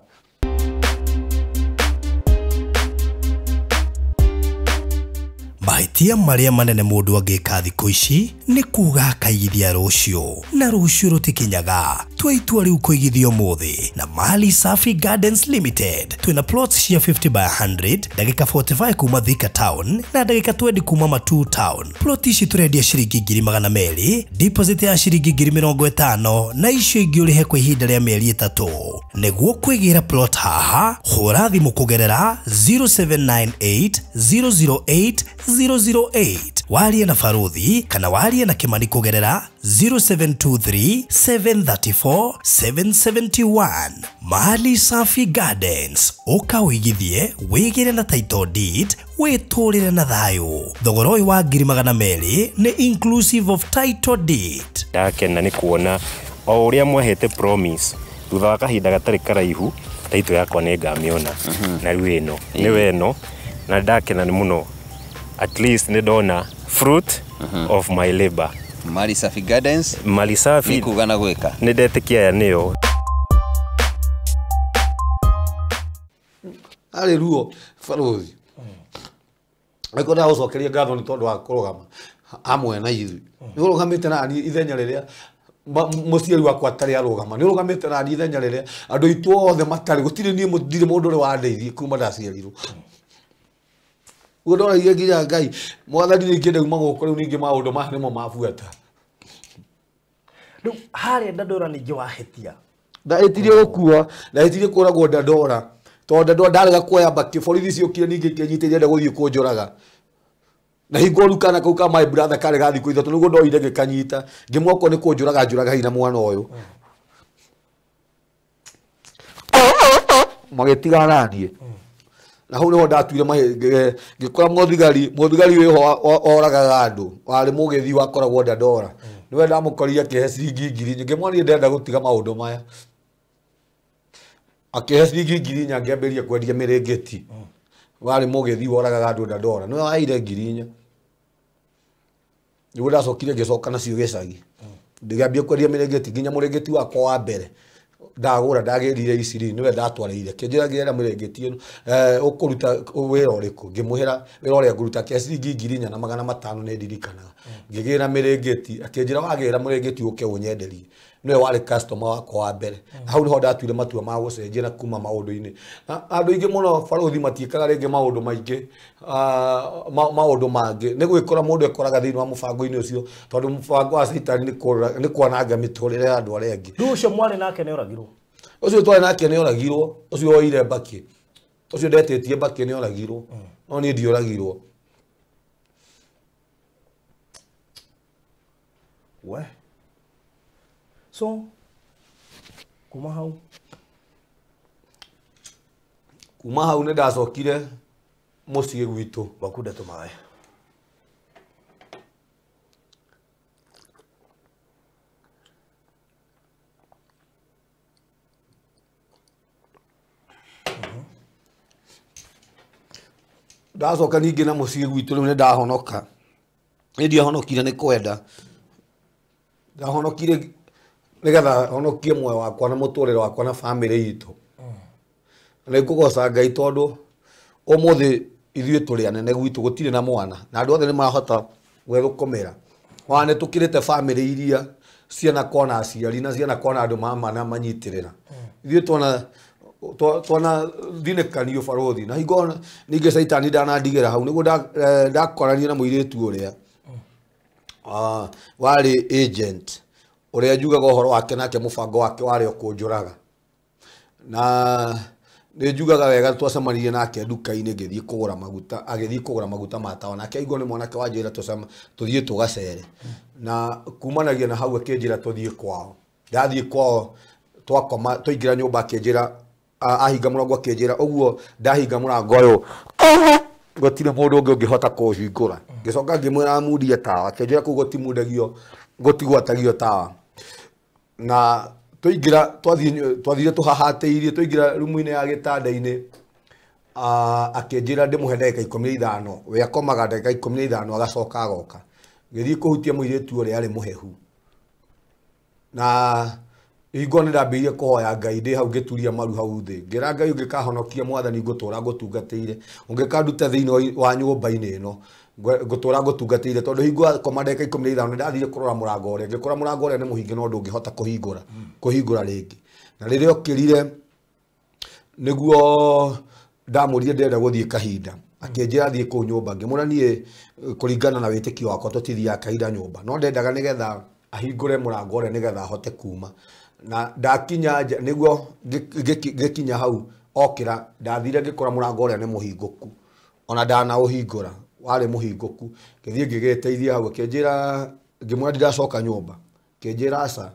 Mahĩtia marĩa manene mũndũ angĩka thikũ ici nĩ kuga akaigithia rũciũ, na rũciũ rũtikinyaga. Tua itua rĩu kũigithia ũmũthĩ na Mali Safi Gardens Limited. Twĩna plots cia 50 by 100, ndagĩka 45 kuma Thika Town na ndagĩka 20 kuma Matuu Town. Plot ici tũrendia ciringi ngiri magana merĩ, deposit ya ciringi ngiri mĩrongo ĩtano na icio ingĩ ũrĩhe kwa ihinda rĩa mĩeri ĩtatũ. Nĩguo kwĩgĩra plot haha, hũra thimũ kũgerera 0798 008 008. Warie na Baruthi kana warie na Kimani kũgerera 0723 734 771. Mali Safi Gardens, ũka ũigithie, wĩgĩre na title deed, wĩtũrĩre na thayũ. Thogora ũyũ wa ngiri magana merĩ nĩ inclusive of title deed. Ndakena nĩ kuona O ũrĩa mwahete promise thutha wa kahinda gatarĩ karaihu taito yakwa nĩ ngamĩona. Na rĩu ĩno nĩwe ĩno, na ndakena nĩ mũno, at least nĩ ndona fruit of my labor. Mali Safi Gardens. Mali Safi nĩ kuga na gwĩka. Nĩ ndetĩkia aya nĩyo. Arĩ ruo barothi. Angĩkorwo ndagũcokeria ngatho nĩ tondũ wa kũrũgama hamwe na ithuĩ. Nĩ ũrũgamĩte na niĩ ithenya rĩrĩa mũciari wakwa atarĩ arũgama. Nĩ ũrũgamĩte na niĩ ithenya rĩrĩa andũ aitũ othe matarĩ. Gũtirĩ niĩ ndirĩ mũndũ ũrĩ wandeithia kuma ndaciarirwo. Ũguo ndoragia nginya Ngai, Mwathani ningĩ ndauma gũkũ rĩu ningĩ maũndũ maya nĩmo mabuata. Rĩu harĩa Dandora ningĩ wahĩtia. Ndahĩtirie gũkua, ndahĩtirie kũragwo Dandora. Tondũ Dandora ndarega kuoya mbakĩ, borithi ciokire ningĩ ikĩnyita irenda gũthiĩ kũnjũraga. Na hingo rĩu kana kau ka my brother karĩ ga thikũ 3 nĩguo ndoire ngĩkanyita, ngĩmwĩra okorwo nĩ kũnjũraga njũraga hinya mwana ũyũ. Magĩtigana na niĩ. Na hau nĩho ndatuire ngĩkora mũthigari wĩho oragaga andũ, warĩ mũgĩthi wakoragwo Dandora. Nĩwe ndamũkorire akĩhe ciringi 4,000, ngĩmwĩra niĩ ndĩrenda gũtiga maũndũ maya. Akĩhe ciringi 4,000 ngĩambĩrĩria kwendia mĩrĩngĩti. Warĩ mũgĩthi woragaga andũ Dandora, nĩwe waheire 4,000. Nĩguo ndacokire ngĩcoka nacio gĩcagi. Ngĩambia kwendia mĩrĩngĩti nginya mũrĩngĩti wakwa wa mbere ndagũra ndagĩrire iciri nĩwe ndatwarĩire. Kĩnjĩra ngĩrenda mĩrĩngĩti ĩno, ũkũruta wĩra ũrĩkũ? Ngĩmũhĩra wĩra ũrĩa ngũruta, akĩhe ciringi 4,500 nĩ ndirikanaga. Ngĩgĩra mĩrĩngĩti, akĩnjĩra wagĩra mũrĩngĩti ũke ũnyenderie. Nĩwe warĩ customer wakwa wa mbere. Hau nĩho ndatuire matua ma gũcenjia na kuma maũndũ-inĩ. Na andũ aingĩ mũno barothi matiĩkaga rĩngĩ maũndũ maingĩ, maũndũ mangĩ. Nĩ gwĩkora mũndũ ekoraga thĩinĩ wa mũbango-inĩ ũcio, tondũ mũbango wa Caitani nĩ kwananga mĩtũrĩre ya andũ arĩa angĩ. Rĩu ũcio mwarĩ nake nĩ oragirwo? Ũcio twarĩ nake nĩ oragirwo, ũcio woire mbakĩ. Ũcio ndetĩtie mbakĩ nĩ oragirwo, no niĩ ndioragirwo. We. So, kuma hau? Kuma hau nĩ ndacokire mũciĩ gwitũ. Wakunde tũmaĩ. Ndacoka ningĩ na mũciĩ gwitũ rĩu nĩ ndahonoka. Nĩ ndiahonokire nĩ kwenda. Ndahonokire nĩgetha honokie muoyo wakwa na mũtũrĩre wakwa na bamĩrĩ itũ. Na nĩngũgoca Ngai tondũ ũmũthĩ ithuĩ tũrĩ anene gwitũ gũtirĩ na mwana na andũ othe nĩmarahota gwĩthũkũmĩra. Ona nĩ tũkĩrĩte bamĩrĩ iria ciana kona aciari na ciana kona andũ mama na manyitĩrĩra. Ithuĩ twana thinĩkanio barothi na hingo ningĩ Caitani ndanandigĩra hau nĩguo ndakorania na mũirĩtu ũrĩa warĩ agent ũrĩa njugaga ũhoro wake nake mũbango wake warĩ o kũnjũraga. Na nĩ njugaga wega twacemanirie nake nduka-inĩ ngĩthiĩ kũgũra maguta, agĩthiĩ kũgũra maguta ma tawa nake aigua nĩ mwanake wanjĩra tũthiĩ tũgacere. Na kumanagia na hau akĩnjĩra tũthiĩ kwao. Ndathiĩ kwao twakoma twaingĩra nyũmba akĩnjĩra ahinga mũrango akĩnjĩra ũguo ndahinga mũrango ũyũ gũtirĩ mũndũ ũngĩ ũngĩhota kũũhingũra. Ngĩcoka ngĩmwĩra amundie tawa, akĩnjĩra kũu gũtimundagio, gũtigwatagio tawa. Na twaingĩra twathire tũhahatĩirie twaingĩra rumu-inĩ ya gĩtanda-inĩ, akĩnjĩra ndĩmũhe ndagĩka 15, we akomaga ndagĩka 15 agacoka agoka. Ngĩthiĩ kũhutia mũirĩtu ũrĩa arĩ mũhehu. Na hingo nĩ ndambĩrĩirie kũhoya Ngai ndĩ hau ngĩturia maru hau thĩ. Ngĩra Ngai ũngĩkahonokia Mwathani ngũtũra ngũtungatĩire, ũngĩkanduta thĩinĩ wa nyũmba-inĩ ĩno ngũtũra ngũtungatĩire, tondũ hingo akoma ndagĩka 15 nĩ ndathire kũrora mũrango ũrĩa, ngĩkora mũrango ũrĩa nĩ mũhinge no ndũngĩhota kũhingũra rĩngĩ. Na rĩrĩa okĩrire nĩguo ndamũrire ndĩrenda gũthiĩ kahinda, akĩnjĩra thiĩ kũu nyũmba. Ngĩmwĩra niĩ kũringana na wĩtĩkio wakwa tũtithiaga kahinda nyũmba, no ndendaga nĩgetha ahingũre mũrango ũrĩa nĩgetha ahote kuma. Na ndakinya nja nĩguo ngĩkinya hau okĩra, ndathire ngĩkora mũrango ũrĩa nĩ mũhingũku, ona ndanaũhingũra warĩ mũhingũku. Ngĩthiĩ ngĩgĩteithia hau, akĩnjĩra, ngĩmwĩra ndiracoka nyũmba, akĩnjĩra aca,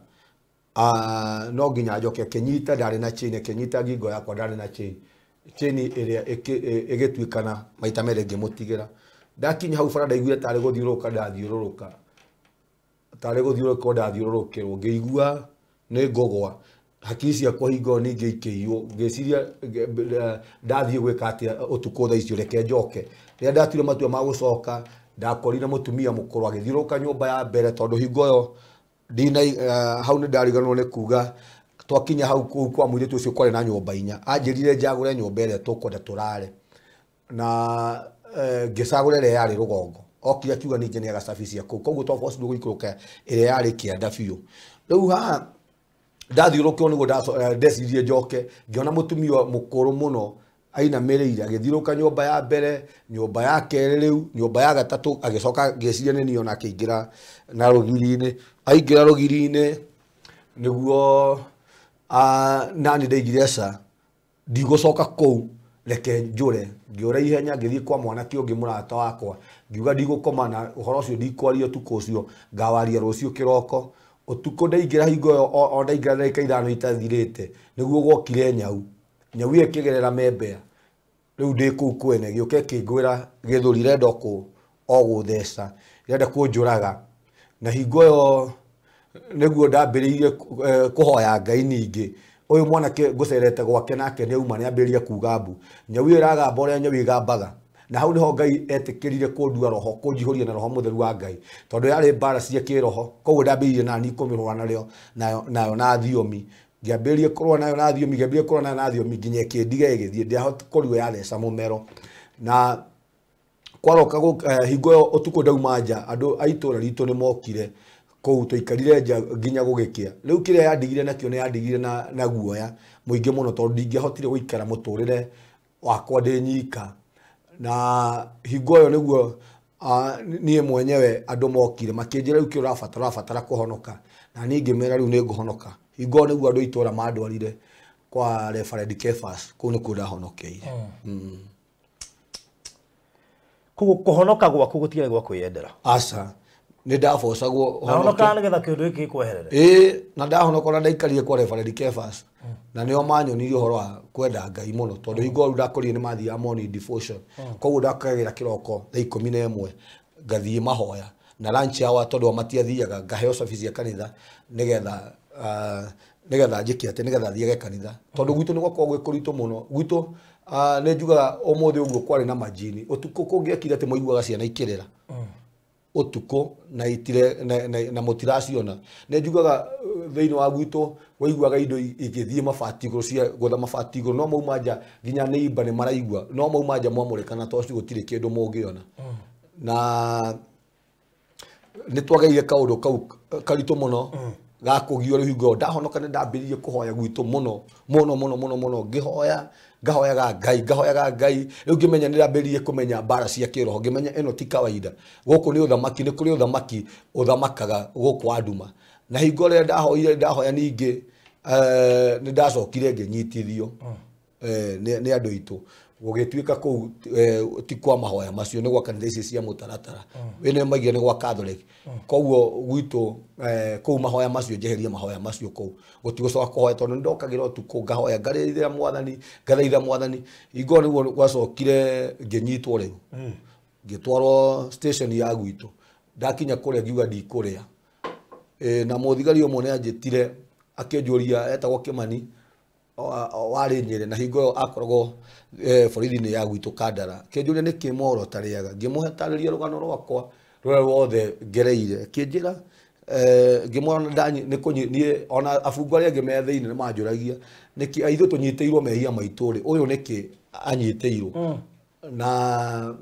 no nginya njoke. Akĩnyita, ndarĩ na chain, akĩnyita ngingo yakwa, ndarĩ na chain, chain ĩrĩa ĩgĩtuĩkana maita merĩ ngĩmũtigĩra. Ndakinya hau bara ndaiguire tarĩ gũthiũrũrũka ndathiũrũrũka, tarĩ gũthiũrũrũka ndathiũrũrũkĩrwo, ngĩigua Nĩ ngũgwa hakiri ciakwa hingo ningĩ ikĩiywo ngĩciria ndathiĩ gwĩka atĩa ũtukũ thaa icio reke njoke. Rĩrĩa ndatuire matua ma gũcoka ndakorire mũtumia mũkũrũ agĩthiũrũrũka nyũmba ya mbere tondũ hingo ĩyo ndina hau nĩ ndariganĩrwo nĩ kuga twakinya hau kũu kwa mũirĩtu ũcio kwarĩ na nyũmba inya anjĩrire njagũre nyũmba ĩrĩa tũkwenda tũrare na ngĩcagũra ĩrĩa yarĩ rũgongo okire akiuga ningĩ nĩ agacabithia kũu koguo twabocirwo gũikũrũka ĩrĩa yarĩ kĩanda biũ. Rĩu haha ndathiũrũkĩrwo nĩguo ndecirie njoke ngĩona mũtumia mũkũrũ mũno ainamĩrĩire agĩthiũrũka nyũmba ya mbere nyũmba ya kerĩ rĩu nyũmba ya gatatũ agĩcoka ngĩciria nĩ niĩ ona akĩingĩra na rũgiri-inĩ aingĩra rũgiri-inĩ nĩguo nani ndaigire aca ndigũcoka kũu reke njũre ngĩũra ihenya ngĩthiĩ kwa mwanake ũngĩ mũrata wakwa ngiuga ndigũkoma na ũhoro ũcio ndikwaria ũtukũ ũcio ngawaria rũciũ kĩroko. Ũtukũ ndaingĩra hingo ĩyo o ndaingĩra ndagĩka ithano itathirĩte nĩguo gwokire nyau nyau ĩyo ĩkĩgerera membea rĩu ndĩ kũu kwene gĩũka ĩkĩngwĩra gĩthũri irenda o gũtheca irenda kũnjũraga na hingo ĩyo nĩguo ndambĩrĩirie kũhoya Ngai ningĩ ũyũ mwanake ngũcerete gwake nake nĩ auma nĩambĩrĩria kuga mbu nyau ĩyo ĩragamba ũrĩa nyau ĩgambaga na hau nĩho Ngai etĩkĩrire kũndua roho kũnjihũria na roho mũtheru wa Ngai tondũ yarĩ mbara cia kĩroho koguo ndambĩrĩirie nani kũmĩrũa narĩo nayo na thiomi ngĩambĩrĩria kũrũa nayo na thiomi ngĩambĩrĩria kũrũa nayo na thiomi nginya ĩkĩndiga ĩgĩthiĩ ndiakorirwo yatheca mũmero na kwaroka hingo ĩyo ũtukũ ndauma nja andũ a itũũra ritũ nĩ mokire kũu tũikarire nja nginya gũgĩkĩa. Rĩu kĩrĩa yandigire nakĩo nĩ yandigire na guoya mũingĩ mũno tondũ ndingĩahotire gũikara mũtũrĩre wakwa ndĩ nyika na hingo ĩyo nĩguo niĩ mwenyewe andũ mokire makĩnjĩra rĩu kĩrĩa ũrabatara kũhonoka na niĩ ngĩmera rĩu nĩ ngũhonoka. Hingo ĩyo nĩguo andũ a itũũra mandwarire kwa Reverend Kefas kũu nĩkuo ndahonokeire. Koguo kũhonoka gwaku gũtiarĩ gwa kwĩyendera? Aca nĩ ndabocagwo honoka nĩgetha kĩũndũ gĩkĩ gĩkweherere. Ĩĩ na ndahonoka ona ndaikarire kwa Reverend Kefas na nĩo manyonirie ũhoro wa kwenda Ngai mũno tondũ hingo ĩyo ndakorire nĩ mathiaga morning devotion koguo ndakagĩra kĩroko thaa 11 ngathiĩ mahoya na lunch hour tondũ o matiathiaga ngaheo cabi cia kanitha nĩgetha nĩgetha njĩke atĩ nĩgetha thiage kanitha tondũ gwitũ nĩ gwakoragwo gwĩ kũritũ mũno gwitũ nĩ njugaga ũmũthĩ ũguo kwarĩ na majini ũtukũ kũngĩekire atĩ mwaiguaga ciana ikĩrĩra ũtukũ na itire na mũtiraciona nĩ njugaga thĩinĩ wa gwitũ waiguaga indo igĩthiĩ mabati igũrũ cia gwetha mabati igũrũ no mauma nja nginya nĩ imba nĩ maraigua no mauma nja mwamũrĩkana toci gũtirĩ kĩndũ mũngĩona na nĩ twageire kaũndũ kau karitũ mũno ga kũgio rĩu hingo ndahonoka nĩ ndambĩrĩirie kũhoya gwitũ mũno mũno mũno mũno mũno ngĩhoya ngahoyaga Ngai ngahoyaga Ngai rĩu ngĩmenya nĩ ndambĩrĩirie kũmenya mbara cia kĩroho ngĩmenya ĩno ti kawaida gũkũ nĩ ũthamaki nĩ kũrĩ ũthamaki ũthamakaga gũkũ wa nduma na hingo rĩrĩa ndahoire ndahoya ningĩ nĩ ndacokire ngĩnyitithio nĩ andũ aitũ gũgĩtuĩka kũu ti kwa mahoya macio nĩ gwa kanitha ici cia mũtaratara wĩna maigire nĩ gwa Catholic koguo gwitũ kũu mahoya macio njeherie mahoya macio kũu gũtigũcoka kũhoya tondũ nĩ ndokagĩra ũtukũ ngahoya ngarĩrĩra mwathani ngathaitha mwathani hingo nĩguo gwacokire ngĩnyitwo rĩu ngĩtwarwo station ya gwitũ ndakinya kũrĩa ngiuga ndikũrĩa na mũthigari ũmwe nĩ anjĩtire akĩnjũria etagwo Kĩmani warĩ Nyĩrĩ na hingo ĩyo akoragwo borithi-inĩ ya gwitũ Kandara akĩnjũria nĩkĩ Moro ũtarĩaga ngĩmũhe tarĩria rũgano rwakwa rũrĩa ruothe ngereire akĩnjĩra ngĩmwona niĩ ona abungwa arĩa angĩ me thĩinĩ nĩ manjũragia nĩkĩ ithuĩ tũnyitĩirwo mehia maitũ rĩ ũyũ nĩkĩ anyitĩirwo na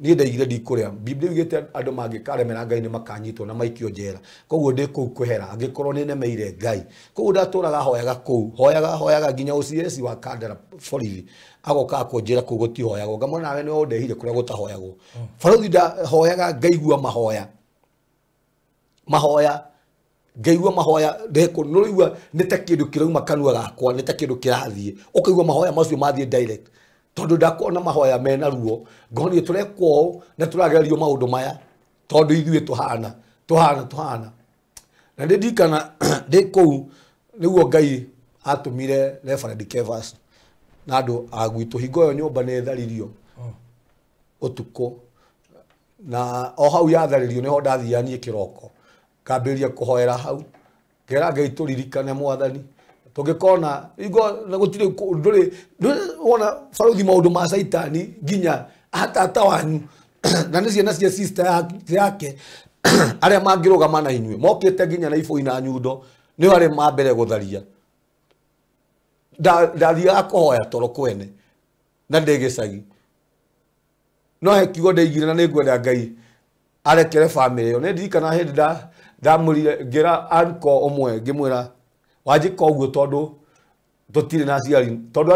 niĩ ndaigire ndikũrĩa Biblia yugĩte andũ mangĩkaremera Ngai nĩ makanyitwo na maikio njera koguo ndĩ kũu kwehera angĩkorwo nĩ nemeire Ngai koguo ndatũraga hoyaga kũu hoyaga hoyaga nginya OCS wa Kandara borithi agoka akũnjĩra kũu gũtihoyagwo ngamwĩra nawe nĩwe ũndehire kũrĩa gũtahoyagwo borithi ndahoyaga ngaigua mahoya mahoya ngaigua mahoya ndeko nĩũraigua nĩ ta kĩndũ kĩrauma kanua gakwa nĩ ta kĩndũ kĩrathiĩ ũkaigua mahoya macio mathiĩ direct tondũ ndakuona mahoya mena ruo ngonire tũrekwo ũũ na tũragerio maũndũ maya tondũ ithuĩ tũhana tũhana tũhana na nĩ ndirikana ndĩ kũu nĩguo Ngai atũmire Reverend Kefas na andũ a gwitũ hingo ĩyo nyũmba nĩ ĩtharirio ũtukũ na o hau yatharĩrio nĩho ndathiaga niĩ kĩroko ngambĩrĩria kũhoera hau Ngera Ngai tũririkane mwathani tũngĩkona igo na gũtirĩ ndũrĩ wona baruthi maũndũ ma caitani nginya atata wanyu na nĩ ciana cia sister yake arĩa mangĩrũgama na inyuĩ mokĩte nginya na ibũi na nyundo nĩo arĩa ma mbere gũtharia. Ndathiaga kũhoya toro kwene na ndĩ gĩcagi no he kiugo ndeigire na nĩngwenda Ngai arekere family ĩyo. Nĩ ndirikana hĩndĩ ndamũrire ngĩra uncle ũmwe ngĩmwĩra wanjĩka ũguo tondũ tũtirĩ na aciari tondũ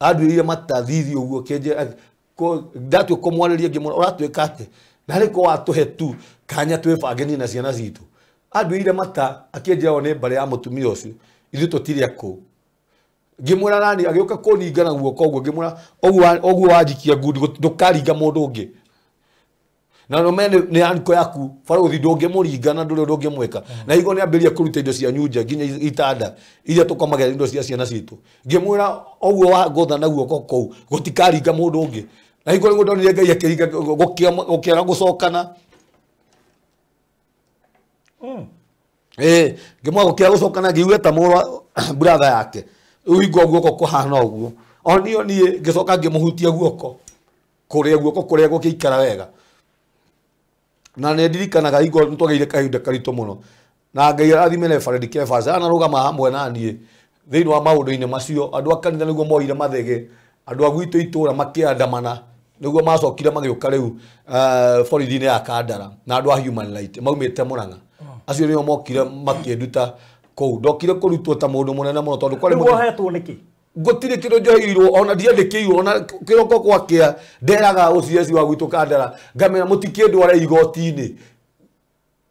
anduĩrĩire mata thithi ũguo kĩnjĩra ndatua kũmwarĩria ngĩmwĩra ũratwĩka atĩ na rĩ ko watũhe tu kanya twĩbange niĩ na ciana citũ. Anduĩrĩire mata akĩnjĩra o nĩ mbarĩ ya mũtumia ũcio ithuĩ tũtirĩ akũũ. Ngĩmwĩra nani agĩũka kũninga na guoko ũguo ngĩmwĩra ũguo wanjikia ngundi ndũkaringa mũndũ ũngĩ na no mene nĩ anko yaku baruthi ndũngĩmũringa na ndũrĩ ndũngĩmwĩka na igo nĩ ambĩrĩria kũruta indo cia nyunja nginya itanda iria tũkomagĩra indo cia ciana citũ. Ngĩmwĩra ũguo wangũtha na guoko kũu gũtikaringa mũndũ ũngĩ na igo nĩguo ndonire Ngai akĩringa gũkĩaga gũcokana. Ngĩmwĩra gũkĩaga gũcokana ngĩigua ta mũrũ brother yake rĩu guoko kũhana ũguo o niĩ niĩ ngĩcoka ngĩmũhutia guoko kũrĩa guoko kũrĩa gũkĩikara wega. Na nĩ ndirikanaga hingo nĩtwagĩire kahinda karitũ mũno na Ngai arathime Reverend Kefas anarũgama hamwe na niĩ thĩinĩ wa maũndũ-inĩ macio. Andũ a kanitha nĩguo moire mathege andũ a gwitũ itũra makĩandamana nĩguo macokire magĩũka rĩu borithi-inĩ ya Kandara na andũ a Human Right maumĩte Mũrang'a acio nĩo mokire makĩnduta kũu. Ndokire kũrutwo ta mũndũ mũnene mũno tondũ kwarĩ wohetwo nĩkĩ gũtirĩ kĩndũ njoheirwo ona ndiandĩkĩirwo ona kĩroko gwakĩa nderaga OCS wa gwitũ Kandara ngamera mũtikĩndware igoti-inĩ.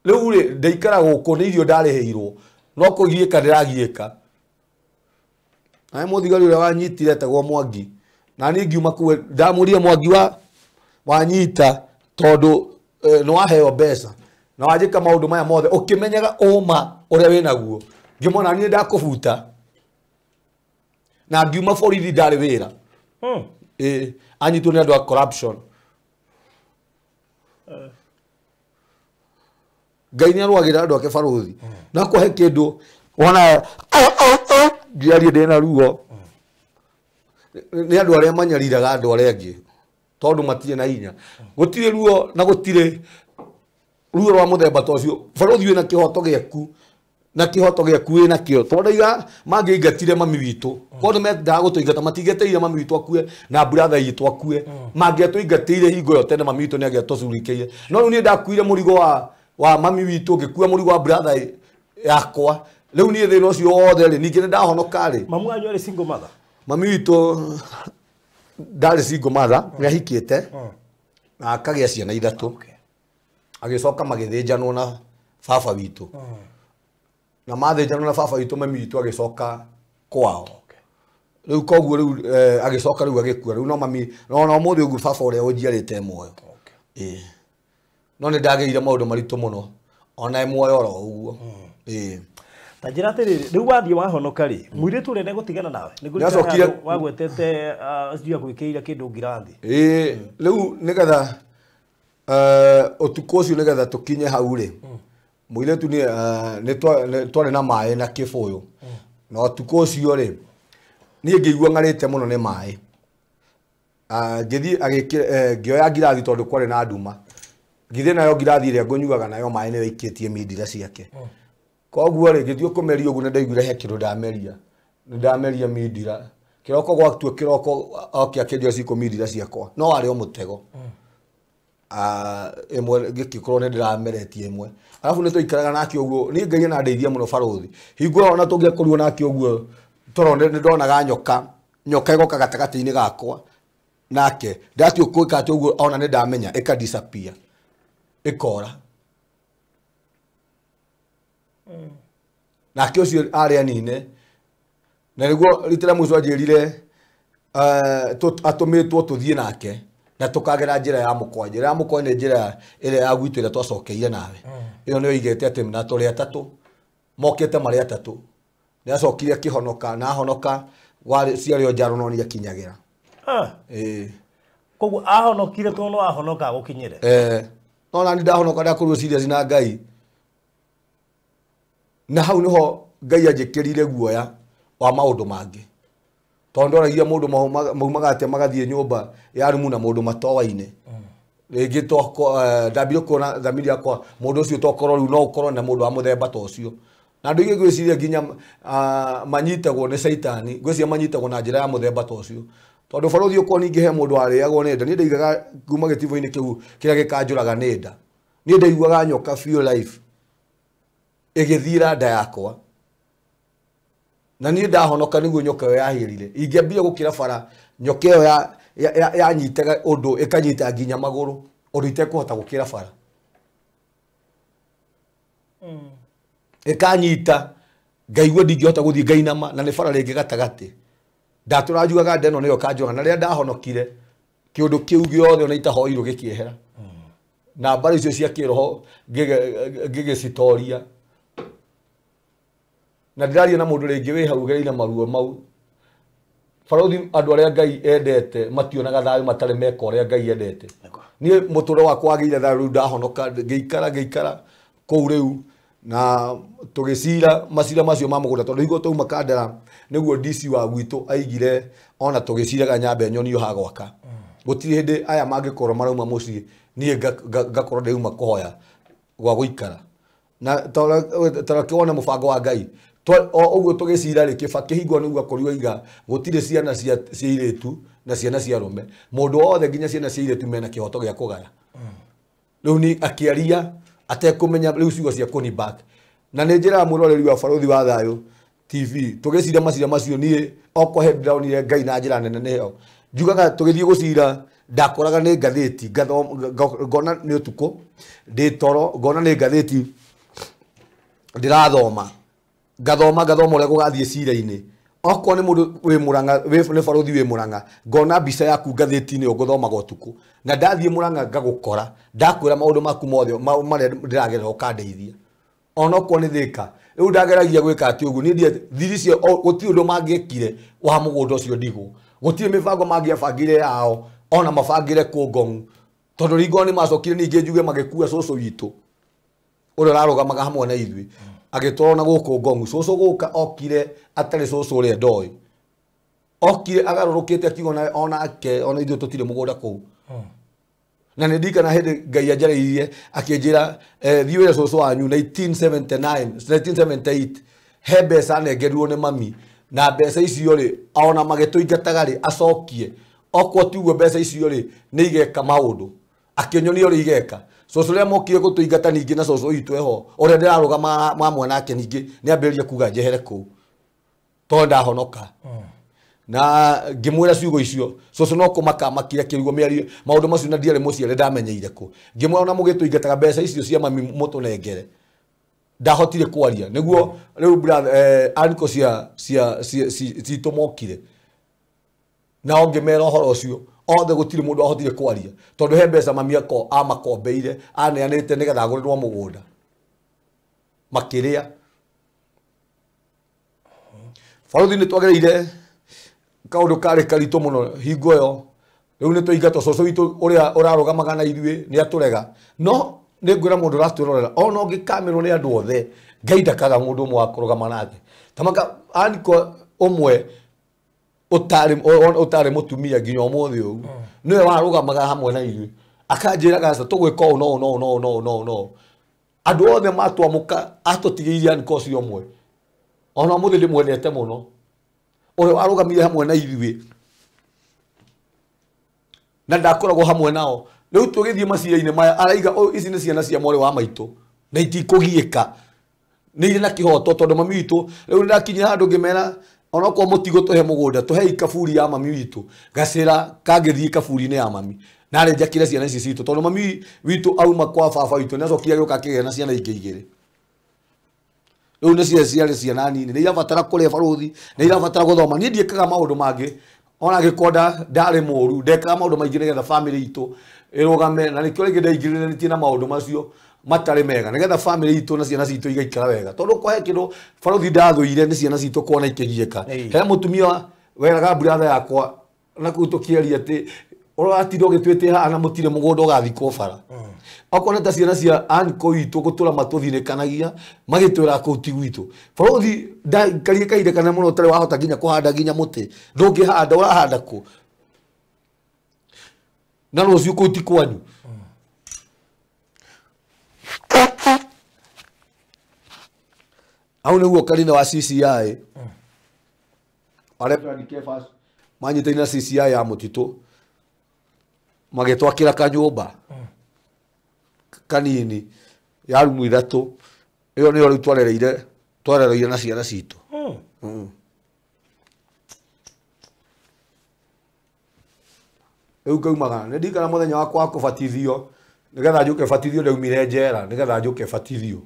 Rĩu rĩ ndaikara gũkũ nĩ irio ndarĩhĩirwo no kũgiĩka ndĩragiĩka. Na mũthigari ũrĩa wanyitire etagwo Mwangi na niĩ ngiuma kũu ndamũrire Mwangi wanyita tondũ nĩ waheo mbeca na wanjĩka maũndũ maya mothe ũkĩmenyaga ũma ũrĩa wĩnaguo ngĩmwona niĩ ndakũbuta na ngiuma borithi ndarĩ wĩra. Anyitwo nĩ andũ a corruption. Ngai nĩ arũagĩrĩra andũ ake baruthi na kũhe kĩndũ wona ndiarie ndĩna ruo nĩ andũ arĩa manyariraga andũ arĩa angĩ tondũ matirĩ na hinya. Gũtirĩ ruo na gũtirĩ ruo rwa mũthemba ta ũcio. Baruthi wĩna kĩhoto gĩaku na kĩhoto gĩaku wĩna kĩo tondũ iga mangĩingatire mami witũ korwo nĩmendaga gũtũingata matingĩetereire mami witũ akue na brother itũ akue mangĩatũingatĩire hingo ĩyo tene mami witũ nĩangĩatũcurikĩire. No rĩu niĩ ndakuire mũrigo wa mami witũ ngĩkua mũrigo wa brother yakwa rĩu niĩ thĩna ũcio wothe rĩ ningĩ nĩndahonoka rĩ. Mamu wanyu arĩ single mother? Mami witũ ndarĩ single mother nĩahikĩte na akagĩa ciana ithatũ agĩcoka magĩthĩnjanwo na baba witũ na mathĩnjanwo na baba witũ mami witũ agĩcoka kwao. Rĩu koguo rĩu agĩcoka rĩu agĩkua rĩu no mami no na ũmũthĩ ũguo baba ũrĩa ũnjiarĩte muoyo. No nĩ ndagĩire maũndũ maritũ mũno ona muoyo oro ũguo. Ta njĩra atĩrĩrĩ rĩu wathiĩ wahonoka rĩ mũirĩtu ũrĩa nĩegũtigana nawe nĩngũririkana wagwetete sijui agwĩkĩire kĩndũ ngirathi. Rĩu nĩgetha ũtukũ ũcio nĩgetha tũkinye hau rĩ mũirĩtu nĩ twarĩ na maĩ na kĩbũyũ na ũtukũ ũcio rĩ niĩ ngĩigua ng'arĩte mũno nĩ maĩ ngĩthiĩ ngĩoya ngirathi tondũ kwarĩ na nduma ngĩthiĩ nayo ngirathi ĩrĩa ngũnyuaga nayo maĩ nĩyo ĩikĩtie mindira ciake. Koguo rĩ ngĩthiĩ kũmeria ũguo nĩndaiguire he kĩndũ ndameria nĩndameria mindira kĩroko gwatua kĩroko oke akĩnjoya cikũ mindira ciakwa no warĩ o mũtego. Ĩmwe ngĩkorwo nĩ ndĩrameretie ĩmwe arabu nĩ tũikaraga nake ũguo niĩ Ngai anandeithia mũno baruthi hingo ĩyo ona tũngĩakorirwo nake ũguo toro nĩ ndonaga nyoka ĩgoka gatagatĩ-inĩ gakwa nake ndatua gwĩka atĩ ũguo ona nĩ ndamenya ĩka disappear ĩkora. Nake ũcio arĩ anine na nĩguo rita rĩa mũico anjĩrire atũmĩtwo tũthiĩ nake na tũkagera njĩra ya mũkwa. Njĩra ya mũkwa nĩ njĩra ĩrĩa ya gwitũ ĩrĩa twacokeire nawe ĩyo nĩyo igĩte atĩ na tũrĩ atatũ mokĩte marĩ atatũ nĩacokire akĩhonoka na ahonoka ciarĩ o njaro no nĩakinyagĩra. Koguo ahonokire tondũ no ahonoka agũkinyĩre. No nani ndahonoka ndakorirwo serious na Ngai. Na hau niho Ngai anjĩkĩrire guoya wa maũndũ mangĩ. Tondũ ndoragia mũndũ maumaga atĩa magathiĩ nyũmba ya rumu na mũndũ matoaine. Rĩngĩ ndambire kuona thamiri yakwa mũndũ ũcio tokorwo rĩu no ũkorwo na mũndũ wa mũthemba ta ũcio. Na andũ aingĩ ngwĩciria nginya manyitagwo nĩ caitani, ngwĩciria manyitagwo na njĩra ya mũthemba ta ũcio. Tondũ barũthi ũkorwo ningĩ he mũndũ warĩagwo nĩ nda, niĩ ndaigaga kuma gĩtibo-inĩ kĩu kĩrĩa gĩkanjũraga nĩ nda. Niĩ ndaiguaga nyoka biũ life ĩgĩthiĩra nda yakwa. Na niĩ ndahonoka nĩguo nyoka ĩyo yahĩrire. Ingĩambire gũkĩra bara nyoka ĩyo yanyitaga ũndũ ĩkanyita nginya magũrũ ũndũ itekũhota gũkĩra bara. Ĩkanyita ngaigua ndingĩhota gũthiĩ ngainama na nĩ bara rĩngĩ gatagatĩ. Ndatũra njugaga nda ĩno nĩyo ĩkanjũraga na rĩrĩa ndahonokire kĩũndũ kĩu gĩothe ona itahoirwo gĩkĩehera. Na mbara icio cia kĩroho ngĩgĩcitoria. Na ndĩraria na mũndũ rĩngĩ wĩ hau ũgereire maruo mau. Barũthi andũ arĩa Ngai endete mationaga thayũ matarĩ meka ũrĩa Ngai endete. Niĩ mũtũrĩre wakwa wagĩire thayũ rĩu ndahonoka ngĩikara kũu rĩu na tũgĩcira macira macio ma mũgũnda tondũ hingo twauma Kandara nĩguo DC wa gwitũ aigire ona tũgĩciraga nyambe nyonio ha gwaka. Gũtirĩ hĩndĩ aya mangĩkorwo marauma mũciĩ niĩ ngakorwo ndĩrauma kũhoya gwa gũikara. Na tarakĩwona mũbango wa Ngai. O ũguo tũgĩcira rĩ Kĩbakĩ hingo nĩguo akorirwo aiga gũtirĩ ciana cia airĩtu na ciana cia arũme. Mũndũ wothe nginya ciana cia airĩtu mena kĩhoto gĩa kũgaya. Rĩu ni akĩaria atekũmenya rĩu ciugo cia kũni back. Na nĩ njĩraga mwĩroreri wa Barũthi wa Thayũ TV tũgĩcira macira macio niĩ okorwo he ndĩronire Ngai na njĩra nene nĩyo. Njugaga tũgĩthiĩ gũcira ndakoraga nĩ ngathĩti ngona nĩ ũtukũ ndĩ toro ngona nĩ ngathĩti ndĩrathoma. Ngathoma ũrĩa gũgathiĩ cira-inĩ. Okorwo nĩ mũndũ wĩ Mũrang'a nĩ barũthi wĩ Mũrang'a ngona mbica yaku ngathĩti-inĩ ĩyo ngũthomaga ũtukũ. Na ndathiĩ Mũrang'a ngagũkora ndakwĩra maũndũ maku mothe marĩa ndĩragerera ũkandeithia. Onokorwo nĩ Thĩka rĩu ndageragia gwĩka atĩ ũguo niĩ thiri icio gũtirĩ ũndũ mangĩekire wa mũgũnda ũcio ndigwo. Gũtirĩ mĩbango mangĩabangire yao ona mabangĩre kũ Ngong. Tondũ ringo nĩ macokire ningĩ njuge magĩkua cũcũ witũ ũrĩa ũrarũgamaga hamwe na ithuĩ agĩtwarwo na gũkũ Ngong. Cũcũ gũka okire atarĩ cũcũ ũrĩa ndoĩ. Okire agarũrũkĩte akiuga onake ona ithuĩ tũtirĩ mũgũnda kũu. Na nĩ ndirikana hĩndĩ Ngai anjarĩirie akĩnjĩra thiĩ wĩre cũcũ wanyu 1979 1978 he mbeca nengerirwo nĩ mami na mbeca icio rĩ ona magĩtũingataga rĩ acokie okorwo ti ũguo mbeca icio rĩ nĩ igeka maũndũ. Akĩnyonia ũrĩa igeka. Cũcũ rĩrĩa mokire gũtũingata ningĩ na cũcũ witũ eho ũrĩa ndĩrarũgama hamwe nake ningĩ nĩambĩrĩria kuga njehere kũu tondũ ndahonoka. Na ngĩmwĩra ciugo icio cũcũ no kũmaka amakire akĩrigwo mĩario maũndũ macio na ndiarĩ mũciare ndamenyeire kũ. Ngĩmwĩra ona mũgĩtũingataga mbeca icio cia mami mũtũnengere. Ndahotire kwaria nĩguo rĩu brother anko cia citũ mokire. Nao ngĩmera ũhoro ũcio othe gũtirĩ mũndũ wahotire kwaria tondũ he mbeca mami amakombeire aneanĩte nĩgetha agũrĩrwo mũgũnda makĩrĩa. Barũthi nĩ twagereire kaũndũ karĩ karitũ mũno hingo ĩyo. Rĩu nĩ twaingatwo cũcũ witũ ũrĩa ũrarũgamaga na ithuĩ nĩ atũrega. No nĩ ngwĩra mũndũ ũratwĩrorera ona ũngĩkamĩrwo nĩ andũ othe Ngai ndakaga mũndũ ũmwe wa kũrũgama nake. Tamaka aniko ũmwe ũtarĩ mũtumia nginya ũmũthĩ ũyũ nĩwe warũgamaga hamwe na ithuĩ akanjĩraga aca tũgwĩka ũũ no no no no no no. Andũ othe matwamũka atũtigĩirie aniko ũcio ũmwe. Ona ũmũthĩ ndĩmwendete mũno ũrĩa warũgamire hamwe na ithuĩ na ndakoragwo hamwe nao. Rĩu tũgĩthiĩ macira-inĩ maya araiga ici nĩ ciana cia mwarĩ wa maitũ na itikũgiĩka nĩ irĩ na kĩhoto tondũ mami witũ rĩu nĩndakinyire handũ ngĩmera onokorwo mũtigũtũhe mũgũnda tũhei kaburi ya mami witũ gacĩra kangĩthiĩ kaburi-inĩ ya mami narĩ njakĩre ciana ici citũ tondũ mami witũ auma kwa baba witũ nĩacokire agĩũka akĩgĩa na ciana ingĩ igĩrĩ. Rĩu nĩ ciarĩ ciana nini nĩ irabatara kũrĩa barũthi nĩ irabatara gũthoma. Niĩ ndiĩkaga maũndũ mangĩ ona angĩkorwo ndarĩ mũũru ndekaga maũndũ maingĩ nĩgetha famĩlĩ itũ ĩrũgame na nĩkĩo rĩngĩ ndaingĩrĩranĩtie na maũndũ macio matarĩ mega nĩgetha famĩlĩ itũ na ciana citũ igaikara wega. Tondũ kwa he kĩndũ barũthi ndathũire nĩ ciana citũ kuona ikĩgiĩka. He mũtumia weraga brother yakwa na kũu tũkĩaria atĩ Ũratinda ũgĩtwĩte haha na mũtirĩ mũgũnda ũgathikwo bara. Okorwo nĩ ta ciana cia anko witũ gũtũra matũthinĩkanagia magĩtwĩra kũu ti gwitũ. Bũrũri ndaikarie kahinda kanene mũno ũtarĩ wahota nginya kũhanda nginya mũtĩ. Ndũngĩhanda ũrahanda kũ? Na rũciũ kũu ti kwanyu. Hau nĩguo karine wa CCI arĩa Kefas manyitaine na CCI ya mũtitũ magĩtwakĩra kanyũmba kanini ya rumu ithatũ. Ĩyo nĩyo rĩu twarereire na ciana citũ. Rĩu ngaumaga nĩ ndirikana mũthenya wakwa wa kũbatithio nĩgetha njũke batithio ndaumire njera nĩgetha njũke batithio.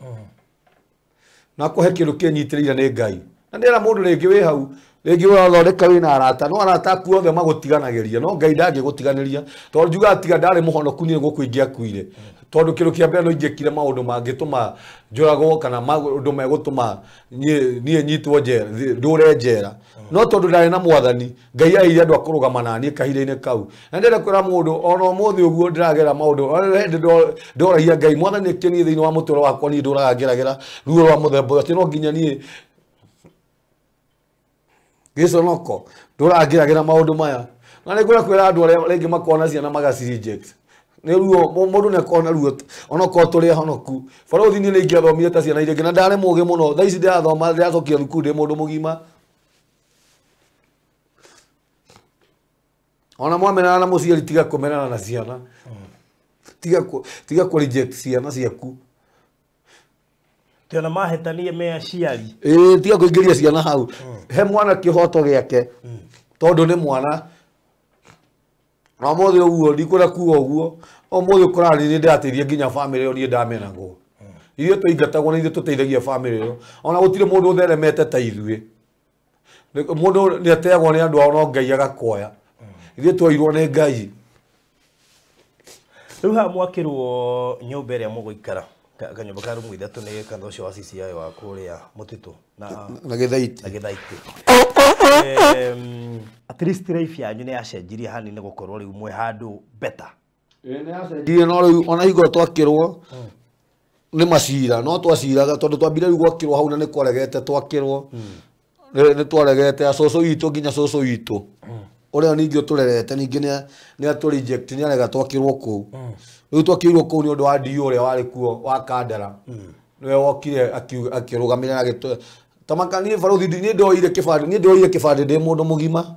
Na kũhe kĩndũ kĩnyitĩrĩire nĩ Ngai. Na ndĩra mũndũ rĩngĩ wĩ hau rĩngĩ ũrathondeka wĩna arata no arata aku othe magũtiganagĩria no Ngai ndangĩgũtiganĩria tondũ njugaga tiga ndarĩ mũhonoku niĩ gũkũ ingĩakuire. Tondũ kĩndũ kĩa mbere no ingĩekire maũndũ mangĩtũma njũragwo kana maũndũ megũtũma niĩ nyitwo njera ndũre njera. No tondũ ndarĩ na mwathani Ngai aheire andũ a kũrũgama na niĩ kahinda-inĩ kau. Na ndĩrenda kwĩra mũndũ ona ũmũthĩ ũguo ndĩragera maũndũ hĩndĩ ndoragia Ngai mwathani nĩkĩ niĩ thĩinĩ wa mũtũũro wakwa niĩ ndũraga ngeragĩra ruo rwa mũthemba ũyũ atĩ no nginya niĩ gĩconoko ndũraga ngeragĩra maũndũ maya. Na nĩ ngwenda kwĩra andũ arĩa rĩngĩ makoragwo na ciana magaci reject. Nĩ ruo mũndũ nĩ akoragwo na ruo onokorwo tũrĩ ahonoku. Bũrũri niĩ nĩ ingĩathomire ta ciana iria ingĩ na ndarĩ mũũgĩ mũno. Thaa ici ndĩrathoma ndĩracokire thukuru ndĩ mũndũ mũgima. Ona mwamenana na mũciari tiga kũmenana na ciana. Tiga kũ reject ciana ciaku. Tiona mahĩtanie me aciari. Ĩĩ tiga kũingĩria ciana hau. He mwana kĩhoto gĩake tondũ nĩ mwana. Na ũmũthĩ ũguo ndikwenda kuga ũguo ũmũthĩ ũkoraga nĩ ndĩrateithia nginya bamĩrĩ ĩyo niĩ ndamenagwo. Ithuĩ tũingatagwo na ithuĩ tũteithagia bamĩrĩ ĩyo. Ona gũtirĩ mũndũ ũtheremete ta ithuĩ. Mũndũ nĩ ateagwo nĩ andũ ao no Ngai agakuoya. Ithuĩ twoirwo nĩ Ngai. Rĩu haha mwakĩrwo nyũmba ĩrĩa mũgũikara kanyũmba ka rumu ithatũ nĩ kanitha ũcio wa CCI wa kũrĩa mũtitũ na Gĩthaitĩ. Na Gĩthaitĩ. At least life yanyu nĩ yacenjirie hanini gũkorwo rĩu mwĩ handũ better. Ĩĩ nĩ yacenjirie no rĩu ona hingo twakĩrwo nĩ macira no twaciraga tondũ twambire rĩu gwakĩrwo hau na nĩ kwaregete twakĩrwo. Nĩ twaregete cũcũ witũ nginya cũcũ witũ ũrĩa ningĩ ũtũrerete ningĩ nĩ atũ reject nĩ arega twakĩrwo kũu. Rĩu twakĩirwo kũu nĩ ũndũ wa DO ũrĩa warĩ kuo wa Kandara. Nĩwe wokire akĩrũgamĩrĩra agĩtũ tamaka niĩ barũthi niĩ ndoire kĩbandĩ niĩ ndoire kĩbandĩ ndĩ mũndũ mũgima.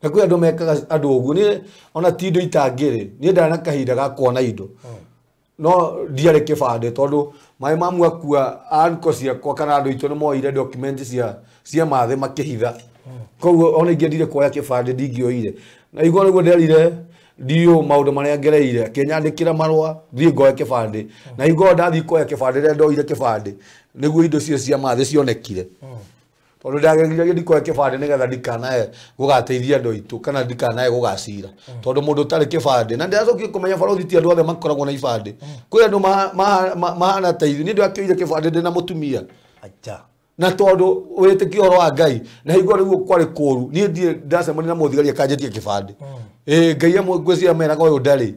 Na kwĩ andũ mekaga andũ ũguo niĩ ona ti indo itangĩrĩ niĩ ndarĩ na kahinda ga kuona indo. No ndiarĩ kĩbandĩ tondũ maĩ mamu akua anko ciakwa kana andũ aitũ nĩ moire document cia mathĩ makĩhitha. Koguo ona ingĩendire kuoya kĩbandĩ ndingĩoire. Na igua nĩguo nderire ndiũ maũndũ marĩa ngereire akĩnyandĩkĩra marũa thiĩ ngoe kĩbandĩ. Na hingo ndathiĩ kuoya kĩbandĩ rĩrĩa ndoire kĩbandĩ nĩguo indo cio cia mathĩ cionekire. Tondũ ndageragia ndikoe kĩbandĩ nĩgetha ndikanae gũgateithia andũ aitũ kana ndikanae gũgacira. Tondũ mũndũ ũtarĩ kĩbandĩ na ndĩracokire kũmenya barũthi ti andũ othe makoragwo na ibandĩ. Kwĩ andũ mahana ta ithuĩ. Niĩ ndakĩoire kĩbandĩ ndĩna mũtumia. Acha. Na tondũ wĩtĩkio ũhoro wa Ngai na hingo nĩguo kwarĩ kũũru niĩ ndirĩ ndacemania na mũthigari akanjĩtie kĩbandĩ. Ĩĩ Ngai amwe ngwĩciria meraga ũyũ ndarĩ.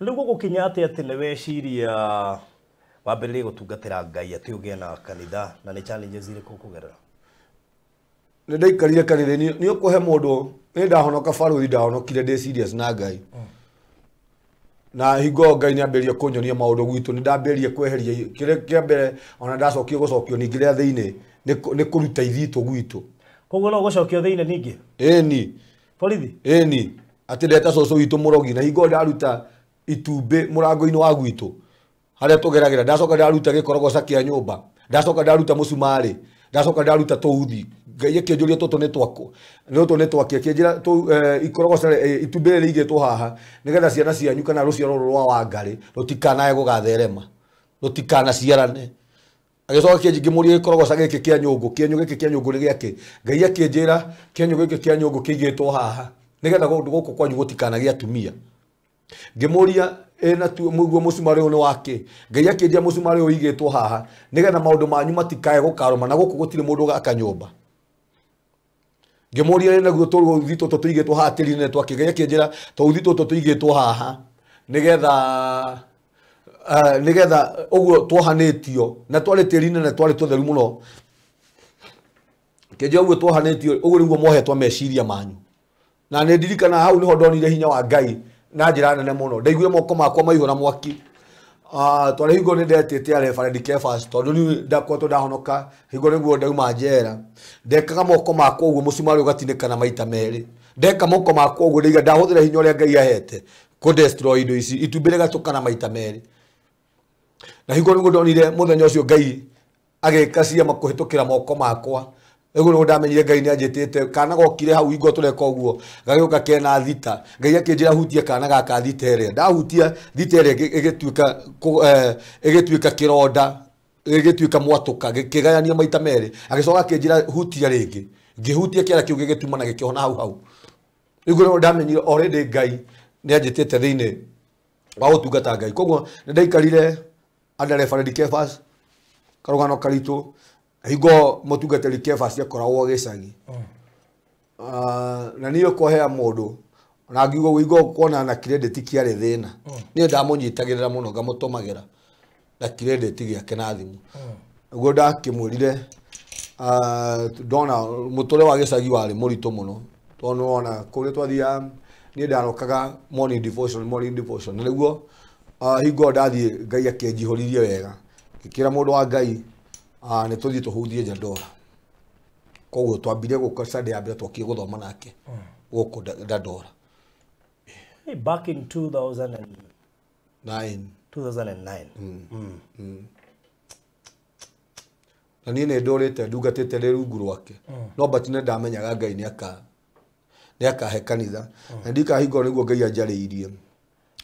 Rĩu gũgũkinya atĩa atĩ nĩ weciria wambĩrĩrie gũtungatĩra Ngai atĩ ũgĩe na kanitha na nĩ challenges irĩkũ ũkũgerera? Nĩ ndaikarire kanitha nĩ ũkũhe mũndũ nĩ ndahonoka barũthi ndahonokire ndĩ serious na Ngai. Na hingo Ngai nĩ ambĩrĩria kũnyonia maũndũ gwitũ nĩ ndambĩrĩria kweheria kĩrĩa kĩa mbere ona ndacokire gũcokio ningĩ rĩa thĩinĩ nĩ kũruta ithitũ gwitũ. Koguo no gũcokio thĩinĩ ningĩ? Ĩni. Borithi? Ĩni. Atĩ ndeta cũcũ witũ mũrogi na hingo ndaruta itumbĩ mũrango-inĩ wa gwitũ harĩa tũgeragĩra ndacoka ndaruta gĩkorogoca kĩa nyũmba ndacoka ndaruta mũcumarĩ ndacoka ndaruta tũuthi Ngai akĩnjũria tũtũ nĩ twakũ tũtũ nĩ twakĩ akĩnjĩra ikorogoca itumbĩ rĩrĩ rĩigĩtwo haha nĩgetha ciana cianyu kana rũciaro rũrũ rwa Wangarĩ rũtikanae gũgatherema rũtikanaciarane. Agĩcoka ngĩmũria gĩkorogoca gĩkĩ kĩa nyũngũ kĩenyũ gĩkĩ kĩa nyũngũ nĩ gĩakĩ Ngai akĩnjĩra kĩenyũ gĩkĩ kĩa nyũngũ kĩigĩtwo haha nĩgetha gũkũ kwanyu gũtikanagĩe atumia. Ngĩmũria ĩna tu mũguo mũcumarĩ ũyũ nĩ wakĩ Ngai akĩnjĩra mũcumarĩ ũyũ ũigĩtwo haha nĩgetha maũndũ manyu matikae gũkarũma na gũkũ gũtirĩ mũndũ ũgaka nyũmba. Ngĩmũria rĩ naguo tũrũthi tũtũ tũigĩtwo haha tĩri-inĩ twakĩ. Ngai akĩnjĩra tũuthi tũtũ tũigĩtwo haha nĩgetha nĩgetha ũguo twohanĩtio na twarĩ tĩri-inĩ na twarĩ tũtheru mũno. Kĩnjĩra ũguo twohanĩtio ũguo nĩguo mohetwo meciria manyu. Na nĩ ndirikana hau nĩho ndonire hinya wa Ngai na njĩra nene mũno. Ndaiguire moko makwa maihũra mwaki. Twarĩ hingo nĩ ndetĩte Reverend Kefas tondũ niĩ ndakoretwo ndahonoka hingo nĩguo ndauma njera. Ndekaga moko makwa ũguo mũcumarĩ ũgatinĩkana maita merĩ. Ndeka moko makwa ũguo ndaiga ndahũthĩra hinya ũrĩa Ngai ahete kũ destroy indo ici itumbĩ rĩgatũkana maita merĩ. Na hingo nĩguo ndonire mũthenya ũcio Ngai agĩka ciama kũhĩtũkĩra moko makwa. Nĩguo nĩguo ndamenyire Ngai nĩanjĩtĩte. Kana gokire hau hingo tũreka ũguo gagĩũka kena thita. Ngai akĩnjĩra hutie kana gaka thita ĩrĩa. Ndahutia thita ĩrĩa ĩgĩtuĩka ĩgĩtuĩka kĩronda, ĩgĩtuĩka mwatũka, gĩkĩgayania maita merĩ. Agĩcoka akĩnjĩra hutia rĩngĩ. Ngĩhutia kĩara kĩu gĩgĩtuma na gĩkĩhona hau hau. Nĩguo nĩguo ndamenyire already Ngai nĩanjĩtĩte thĩinĩ wa gũtungata Ngai. Koguo nĩndaikarire under Reverend Kefas karũgano karitũ. Hingo mũtungatĩri Kefas akoragwo gĩcagi. Na niĩ kũhea mũndũ na ngiuga hingo kuona na credit kĩarĩ thĩna. Niĩ ndamũnyitagĩrĩra mũno ngamũtũmagĩra na credit gĩake na thimũ. Nĩguo ndakĩmwĩrire ndona mũtũrĩre wa gĩcagi warĩ mũritũ mũno. Tondũ nĩwona kũrĩa twathiaga niĩ ndarokaga morning devotion. Na nĩguo hingo ndathiĩ Ngai akĩnjihũririe wega. Ngĩkĩra mũndũ wa Ngai nĩ tũthiĩ tũhunjie Dandora. Koguo twambire gũka Sunday ya mbere twokire gũthoma nake gũkũ Dandora. Back in 2009. 2009. Na niĩ nĩ ndũrĩte ndungatĩte rĩ rungu rwake. No but nĩ ndamenyaga Ngai nĩ akahe kanitha. Na ndikahingo nĩguo Ngai anjarĩirie.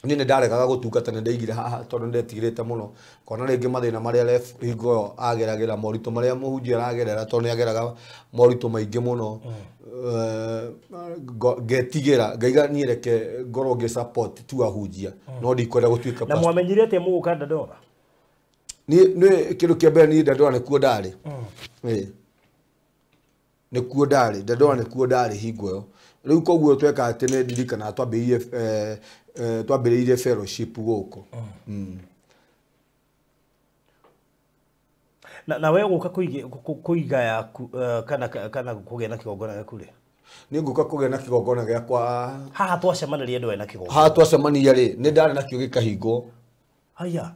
Niĩ nĩ ndaregaga gũtungata nĩ ndaigire haha tondũ nĩ ndetigĩrĩte mũno kona rĩngĩ mathĩna marĩa hingo ĩyo ageragĩra moritũ marĩa mũhunjia aragerera tondũ nĩ ageraga moritũ maingĩ mũno. Ngetigĩra ngaiga niĩ reke ngorwo ngĩ support tu ahunjia no ndikwenda gũtuĩka pastor. Na mwamenyire atĩa mũgũka Dandora? Niĩ kĩndũ kĩa mbere niĩ Dandora nĩkuo ndarĩ. Nĩkuo ndarĩ Dandora nĩkuo ndarĩ hingo ĩyo. Rĩu koguo tweka atĩ nĩ ndirikanaga twambĩrĩirie fellowship gũkũ. Na we gũka kũiga yaku kana kũgĩa na kĩgongona gĩaku rĩ? Niĩ ngũka kũgĩa na kĩgongona gĩakwa. Haha twacemanirie ndwarĩ na kĩgongona. Haha twacemania rĩ nĩ ndarĩ nakĩo gĩkahingwo. Haya.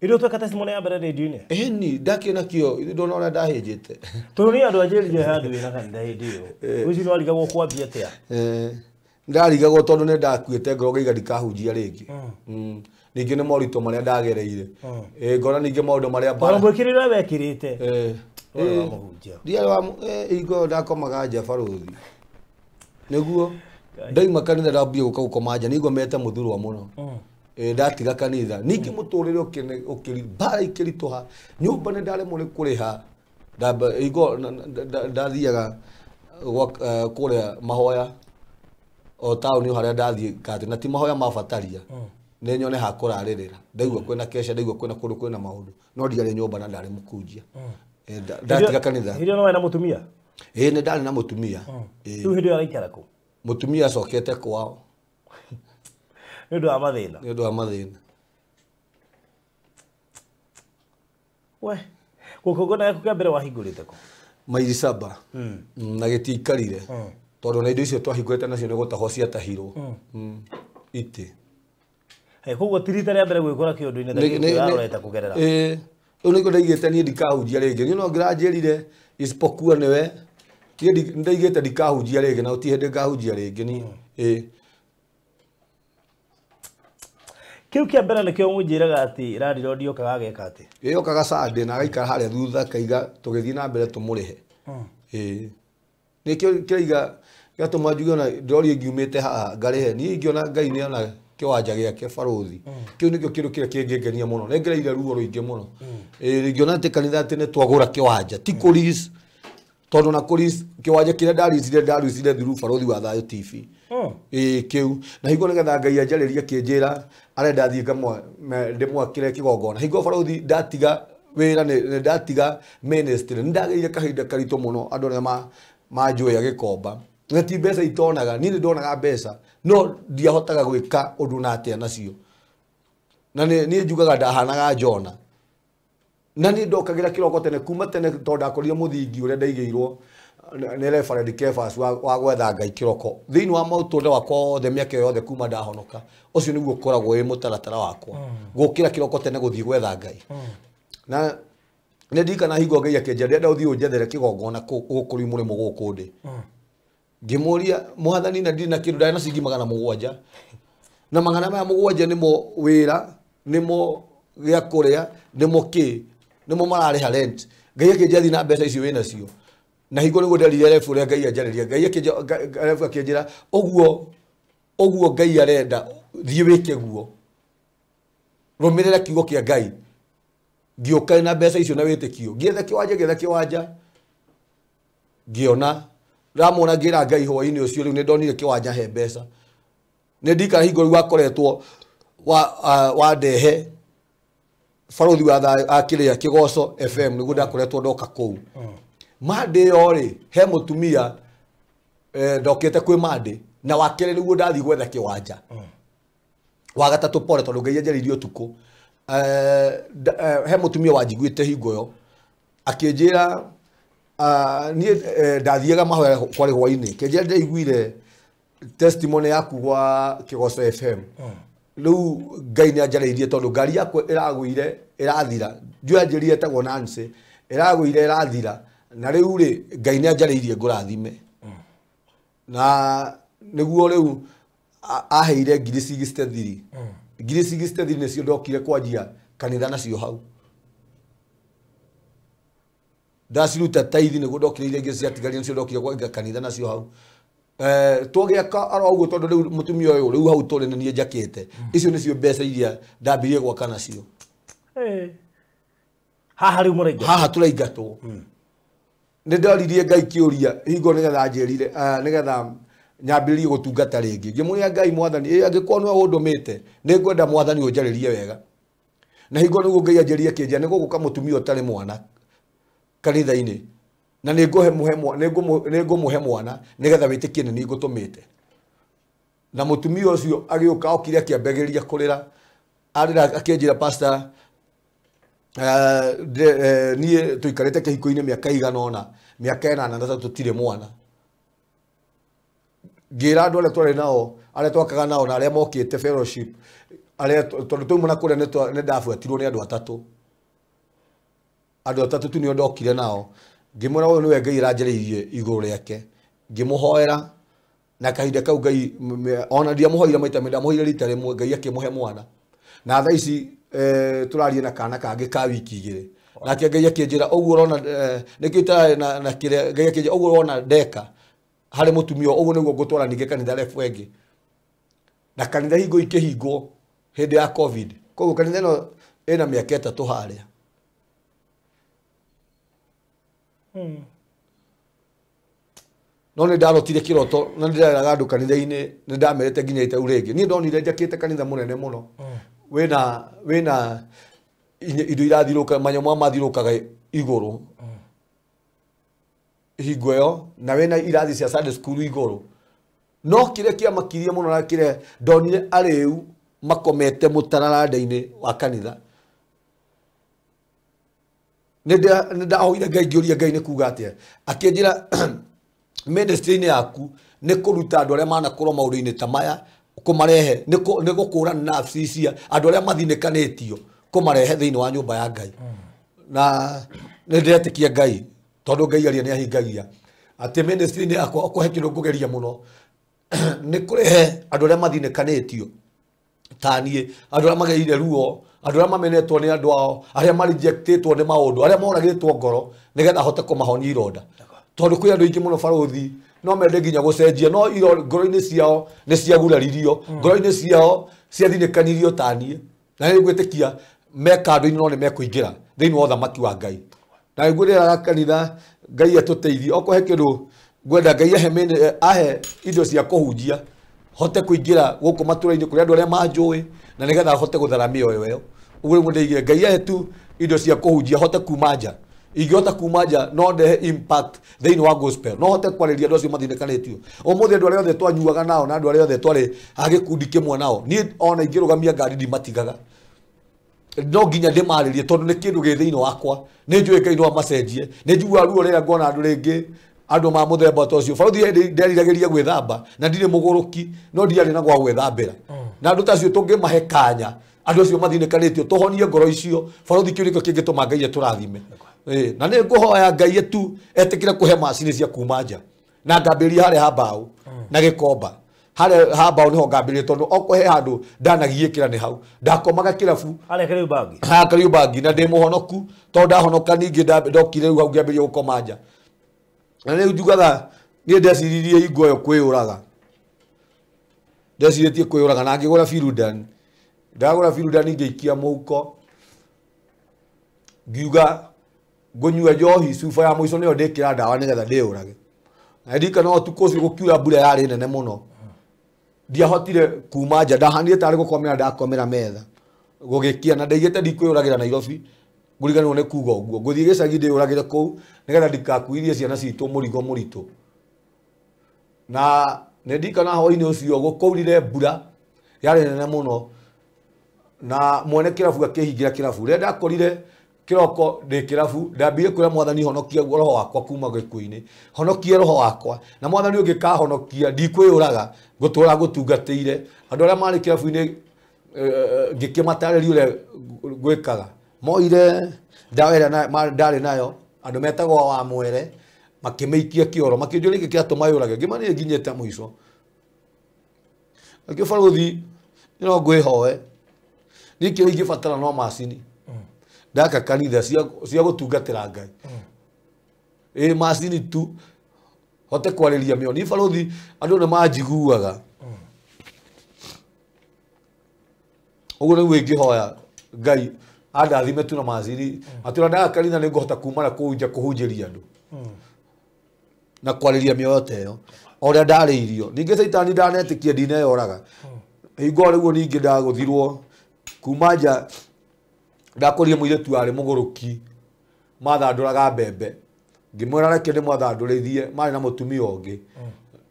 Irio tweka testimony ya mbere radio-inĩ? Ĩni ndakĩrĩ nakĩo ithuĩ ndona ũrĩa ndahĩnjĩte. Tondũ niĩ andũ anjĩrire handũ wĩna kanitha hĩndĩ ĩyo. Ũcio nĩwarigagwo kwambia atĩa? Ndarigagwo tondũ nĩ ndakuĩte ngoro ngaiga ndikahunjia rĩngĩ. Ningĩ nĩ moritũ marĩa ndagereire. Ngona ningĩ maũndũ marĩa mbara. Mwĩkĩrĩre ũrĩa wekĩrĩte. Ndiarĩ wa hingo ndakomaga nja barũthi. Nĩguo ndauma kanitha ndambia gũka gũkoma nja nĩguo mete mũthurwa mũno. Ndatiga kanitha ningĩ mũtũrĩre ũkĩri mbara ikĩritũha nyũmba nĩ ndaremwo nĩ kũrĩha. Hingo ndathiaga kũrĩa mahoya o taũni harĩa ndathiĩ katĩ na ti mahoya mabataria nĩ nyone ha kũrarĩrĩra. Ndaigua kwĩna kesha ndaigua kwĩna kũndũ kwĩna maũndũ no ndiarĩ nyũmba na ndarĩ mũkunjia. Ndatiga kanitha. Hĩndĩ ĩyo nĩ warĩ na mũtumia? Ĩĩ nĩ ndarĩ na mũtumia. Rĩu hĩndĩ ĩyo araikara kũ? Mũtumia acokete kwao. Nĩ ũndũ wa mathĩna? Nĩ ũndũ wa mathĩna. We, gũkũngũna gĩaku kĩa mbere wahingũrĩte kũ? Maili saba. Na gĩtiikarire. Tondũ na indo icio twahingũrĩte nacio nĩ gũtahwo ciatahirwo. Itĩ. Koguo ti rita rĩa mbere gwĩkora kĩũndũ-inĩ ta gĩkĩ ũrarorete kũgerera. Rĩu nĩguo ndaigĩte niĩ ndikahunjia rĩngĩ. Niĩ no ngĩranjĩrire isipokuwa nĩwe. Niĩ ndaigĩte ndikahunjia rĩngĩ na gũtirĩ hĩndĩ ngahunjia rĩngĩ niĩ. Kĩu kĩa mbere nĩkĩo mũnjĩraga atĩ landlord okaga ageka atĩ? Ĩĩ okaga Sunday na agaikara harĩa thutha akaiga tũgĩthiĩ na mbere tũmũrĩhe. Nĩkĩo kĩraiga gĩatũma njuge ona ndĩroria ngiumĩte haha ngarĩhe. Niĩ ingĩona Ngai nĩona kĩwanja gĩake barũthi. Kĩu nĩkĩo kĩndũ kĩrĩa kĩngĩngenia mũno. Nĩ ngereire ruo rũingĩ mũno. Ingĩona atĩ kanitha atĩ nĩ twagũra kĩwanja ti kũ lease. Tondũ na kũ lease kĩwanja kĩrĩa ndarucire through Barũthi wa Thayũ TV. Kĩu na hingo nĩgetha Ngai anjarĩrie akĩnjĩra arenda thiĩ ndĩmwakĩre kĩgongona. Hingo barũthi ndatiga wĩra nĩ ndatiga ministry nĩ ndagereire kahinda karitũ mũno andũ arĩa manjũĩ agĩkomba na ti mbeca itonaga niĩ nĩ ndonaga mbeca no ndiahotaga gwĩka ũndũ na atĩa nacio na niĩ njugaga ndahanaga Jona na niĩ ndokagĩra kĩroko tene kuma tene tondũ ndakorire mũthingi ũrĩa ndaigĩirwo nĩ Reverend Kefas wa gwetha Ngai kĩroko thĩinĩ wa maũtũrĩre wakwa wothe mĩaka yothe kuma ndahonoka ũcio nĩguo ũkoragwo wĩ mũtaratara wakwa gũkĩra kĩroko tene gũthiĩ gwetha Ngai na nĩ ndirikana hingo Ngai akĩnjĩra ndĩrenda ũthiĩ ũnjethere kĩgongona gũkũ rĩu mũrĩmo gũkũ ndĩ ngĩmũria mwathani na ndirĩ na kĩndũ ndarĩ na ciringi 700 na 700 nĩmo wĩra nĩmo gĩa kũrĩa nĩmo kĩ nĩmo mararĩha rent Ngai akĩnjĩra thiĩ na mbeca icio wĩnacio na hingo nĩguo nderire rebu ũrĩa Ngai anjarĩria Ngai akĩnjĩra rebu akĩnjĩra ũguo ũguo Ngai arenda thiĩ wĩke guo rũmĩrĩra kiugo kĩa Ngai ngĩũka na mbeca icio na wĩtĩkio ngĩetha kĩwanja ngĩona ndamwona ngĩra Ngai hwaĩ-inĩ ũcio rĩu nĩ ndonire kĩwanja he mbeca nĩ ndikara hingo rĩu wakoretwo wa ndehe barothi wa kĩrĩa Kĩgoco FM nĩguo ndakoretwo ndoka kũu Monday ĩyo rĩ he mũtumia ndokĩte kwĩ Monday na wa kerĩ nĩguo ndathiĩ gwetha kĩwanja wa gatatũ pore tondũ Ngai anjarĩirie ũtukũ he mũtumia wanjiguĩte hingo ĩyo akĩnjĩra niĩ ndathiaga mahoya kwarĩ hwaĩ-inĩ kĩnjĩra ndĩraiguire testimony yaku gwa Kĩgoco FM rĩu Ngai nĩ anjarĩirie tondũ ngari yakwa ĩragũire ĩrathira ndiũĩ anjĩrire ĩtagwo Nancy ĩragũire ĩrathira na rĩu rĩ Ngai nĩ anjarĩirie ngũrathime na nĩguo rĩu aheire 63 63 nĩcio ndokire kwanjia kanitha nacio hau ndaciruta taithi nĩguo ndokire iria ingĩ ciatigarire nĩcio ndokire kwanjia kanitha nacio hau twagĩaka oro ũguo tondũ rĩu mũtumia ũyũ rĩu hau tũrĩ nĩ niĩ njakĩte icio nĩcio mbeca iria ndambirie gwaka nacio haha rĩu mũraingatwo haha tũraingatwo nĩ ndoririe Ngai kĩũria hingo nĩgetha anjĩrire nĩgetha nyambĩrĩrie gũtungata rĩngĩ ngĩmũria Ngai mwathani angĩkorwo nĩwe ũndũmĩte nĩ ngwenda mwathani ũnjarĩrie wega na hingo nĩguo Ngai anjĩrire kĩnjĩra nĩ gũgũka mũtumia ũtarĩ mwana kanitha-inĩ na nĩ ngũmũhe mwana nĩgetha wĩtĩkie nĩ niĩ ngũtũmĩte na mũtumia ũcio agĩũka okire akĩambagĩrĩria kũrĩra arĩra akĩnjĩra pastor niĩ tũikarĩte kĩhiko-inĩ mĩaka igana ũna mĩaka 8 na tũtirĩ mwana ngĩra andũ arĩa twarĩ nao arĩa twakaga nao na arĩa mokĩte fellowship arĩa tondũ twauma na kũrĩa nĩ ndabuatirwo nĩ andũ atatũ tu nĩo ndokire nao ngĩmwĩra ũyũ nĩwe Ngai ĩranjarĩirie igũrũ rĩake ngĩmũhoera na kahinda kau Ngai ona ndiamũhoire maita merĩ ndamũhoire rita rĩmwe Ngai akĩmũhe mwana na thaa ici tũraria na kana kangĩ ka wiki 2 nake Ngai akĩnjĩra ũguo ũrona nĩkĩo itararĩ na kĩrĩa Ngai akĩnjĩra ũguo ũrona ndeka harĩ mũtumia ũguo nĩguo ngũtwara ningĩ kanitha rebu ĩngĩ na kanitha hingo ikĩhingwo hĩndĩ ya COVID koguo kanitha ĩno ĩna mĩaka 3 harĩa no nĩ ndarotire kĩroto na nĩ ndĩreraga andũ kanitha-inĩ nĩ ndamerĩte nginya itau rĩngĩ niĩ ndonire njakĩte kanitha mũnene mũno wĩna indo irathirũka manyamũ mathirũkaga igũrũ hingo ĩyo na wĩna irathi cia Sunday school igũrũ no kĩrĩa kĩamakirie mũno na kĩrĩa ndonire arĩu makomete mũtararanda-inĩ wa kanitha nĩ ndahoire Ngai ngĩũria Ngai nĩ kuga atĩa akĩnjĩra ministry-inĩ yaku nĩ kũruta andũ arĩa manakorwo maũndũ-inĩ ta maya kũmarehe nĩ gũkũrana nafsi cia andũ arĩa mathinĩkanĩtio kũmarehe thĩinĩ wa nyũmba ya Ngai na nĩ ndĩretĩkia Ngai tondũ Ngai aria nĩ ahingagia atĩ ministry-inĩ yakwa okorwo he kĩndũ ngũgeria mũno nĩ kũrehe andũ arĩa mathinĩkanĩtio ta niĩ andũ arĩa magereire ruo andũ arĩa mamenetwo nĩ andũ ao arĩa marejectĩtwo nĩ maũndũ arĩa moragĩtwo ngoro nĩgetha ahote kũmahonia ironda tondũ kwĩ andũ aingĩ mũno barũthi no mende nginya gũcenjia no ngoro-inĩ ciao nĩ ciaguraririo ngoro-inĩ ciao ciathinĩkanirio ta niĩ na nĩ ngwĩtĩkia me kando-inĩ no nĩ mekũingĩra thĩinĩ wa ũthamaki wa Ngai na nĩngwĩrĩraga kanitha Ngai atũteithie okorwo he kĩndũ ngwenda Ngai ahe indo cia kũhunjia hote kũingĩra gũkũ matũra-inĩ kũrĩ andũ arĩa manjũĩ na nĩgetha hote gũthara mĩoyo ĩyo ũguo nĩguo ndĩigire Ngai ahe tu indo cia kũhunjia hote kuma nja Ingĩhota kuma nja no ndehe impact thĩinĩ wa gospel. No hote kwarĩria andũ acio mathĩnĩkanĩtio. Ũmũthĩ andũ arĩa othe twanyuaga nao na andũ arĩa othe twarĩ a gĩkundi kĩmwe nao, niĩ ona ingĩrũgamia ngari ndimatigaga. No nginya ndĩmarĩrie tondũ nĩ kĩndũ gĩ thĩinĩ wakwa. Nĩ njũĩ Ngai no amacenjie. Nĩ njiguaga ruo rĩrĩa nguona andũ rĩngĩ andũ ma mũthemba ta ũcio. Baruthi hĩndĩ nderiragĩria gwĩthamba na ndirĩ mũgũrũki no ndiarĩ na gwa gwĩthambĩra. Na andũ ta acio tũngĩmahe kanya, andũ acio mathĩnĩkanĩtio tũhonie ngoro icio, baruthi kĩu nĩkĩo kĩngĩtũma Ngai atũrathime. Na nĩ ngũhoya Ngai tu etĩkĩre kũhe macini cia kuma nja. Na ngambĩrĩria harĩa ha mbaũ na gĩkomba. Harĩa ha mbaũ nĩho ngambĩrĩria tondũ okorwo he handũ ndanagiĩkĩra nĩ hau. Ndakomaga kĩrabu. Harĩa Kariubangi. Harĩa Kariubangi na ndĩ mũhonoku tondũ ndahonoka ningĩ ndokire rĩu hau ngĩambĩrĩria gũkoma nja. Na rĩu njugaga niĩ ndeciririe hingo ĩyo kwĩyũraga. Ndecirĩtie kwĩyũraga na ngĩgũra Firudan. Ndagũra Firudan ngĩikia mũhuko. Ngiuga ngũnyua njohi cuba ya mũico nĩyo ndĩkĩra ndawa nĩgetha ndĩyũrage. Na ndirikana ũtukũ ũcio gũkiura mbura yarĩ nene mũno. Ndiahotire kuma nja, ndahanire tarĩ gũkomera ndakomera metha. Gũgĩkia na ndaigĩte ndikwĩyũragĩra Nairobi. Ngũriganĩrwo nĩ kuga ũguo. Ngũthiĩ gĩcagi ndĩyũragĩre kũu nĩgetha ndikakuithie ciana citũ mũrigo mũritũ. Na nĩ ndirikana hwaĩ-inĩ ũcio gũkũurire mbura yarĩ nene mũno. Na mwene kĩrabu akĩhingĩra kĩrabu. Rĩrĩa ndakorire kĩroko ndĩ kĩrabu, ndambire kwĩra Mwathani honokia roho wakwa kuma gĩkuũ-inĩ. Honokia roho wakwa. Na Mwathani ũngĩkahonokia ndikwĩyũraga, ngũtũũra ngũtungatĩire. Andũ arĩa marĩ kĩrabu-inĩ ngĩkĩmatarĩria ũrĩa gwĩkaga. Moire ndawa ĩrĩa ndarĩ nayo, andũ metagwo wa mwere, makĩmĩikia kĩoro, makĩnjũria nĩkĩ kĩratũma yũrage. Ngĩmera niĩ nginyĩte mũico. Nakĩo baruthi no ngwĩhoe. Niĩ kĩrĩa ingĩbatara no macini. Ndaka kanitha cia gũtungatĩra Ngai. Ĩ macini tu hote kwarĩria mĩoyo. Niĩ baruthi andũ nĩ manjiguaga. Ũguo nĩguo ingĩhoya Ngai andathime tu na macini. Atĩ ona ndaka kanitha nĩ ngũhota kuma na kũu nja kũhunjĩria andũ. Na kwarĩria mĩoyo ta ĩyo. O ũrĩa ndarĩirio. Ningĩ Caitani ndanetĩkia ndineyoraga. Hingo rĩu ningĩ ndagũthirwo kuma nja ndakorire mũirĩtu warĩ mũgũrũki mathandũraga mbembe. Ngĩmwĩra reke ndĩmwathandũrithie, marĩ na mũtumia ũngĩ.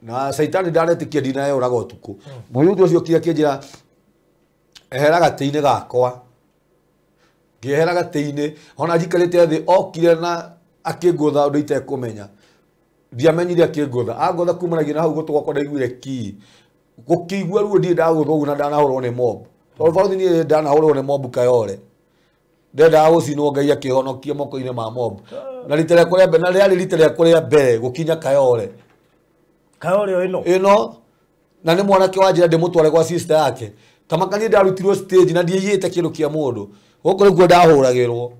Na Caitani ndanetĩkia ndinayoraga ũtukũ. Mũirĩtu ũcio okire akĩnjĩra ehera gatĩ-inĩ gakwa. Ngĩehera gatĩ-inĩ, ona njikarĩte thĩ okire na akĩngũtha ũndũ itekũmenya. Ndiamenyire akĩngũtha. Angũtha kumanagia na hau gũtũ gwakwa ndaiguire ki. Gũkĩigua ruo ndirĩ ndagũthwo ũguo na ndanahũrwo nĩ mob. Tondũ baruthi niĩ ndanahũrwo nĩ mob Kayole. Ndendaga gũcinwo Ngai akĩhonokia moko-inĩ ma mob. Na rita rĩakwa rĩa mbere, na rĩarĩ rita rĩakwa rĩa mbere gũkinya Kayole. Kayole o ĩno? Ĩno. Na nĩ mwanake wa njĩra ndĩmũtware gwa sister yake. Ta makanie ndarutirwo stage na ndiaiyĩte kĩndũ kĩa mũndũ. Gũkũ nĩkuo ndahũragĩrwo.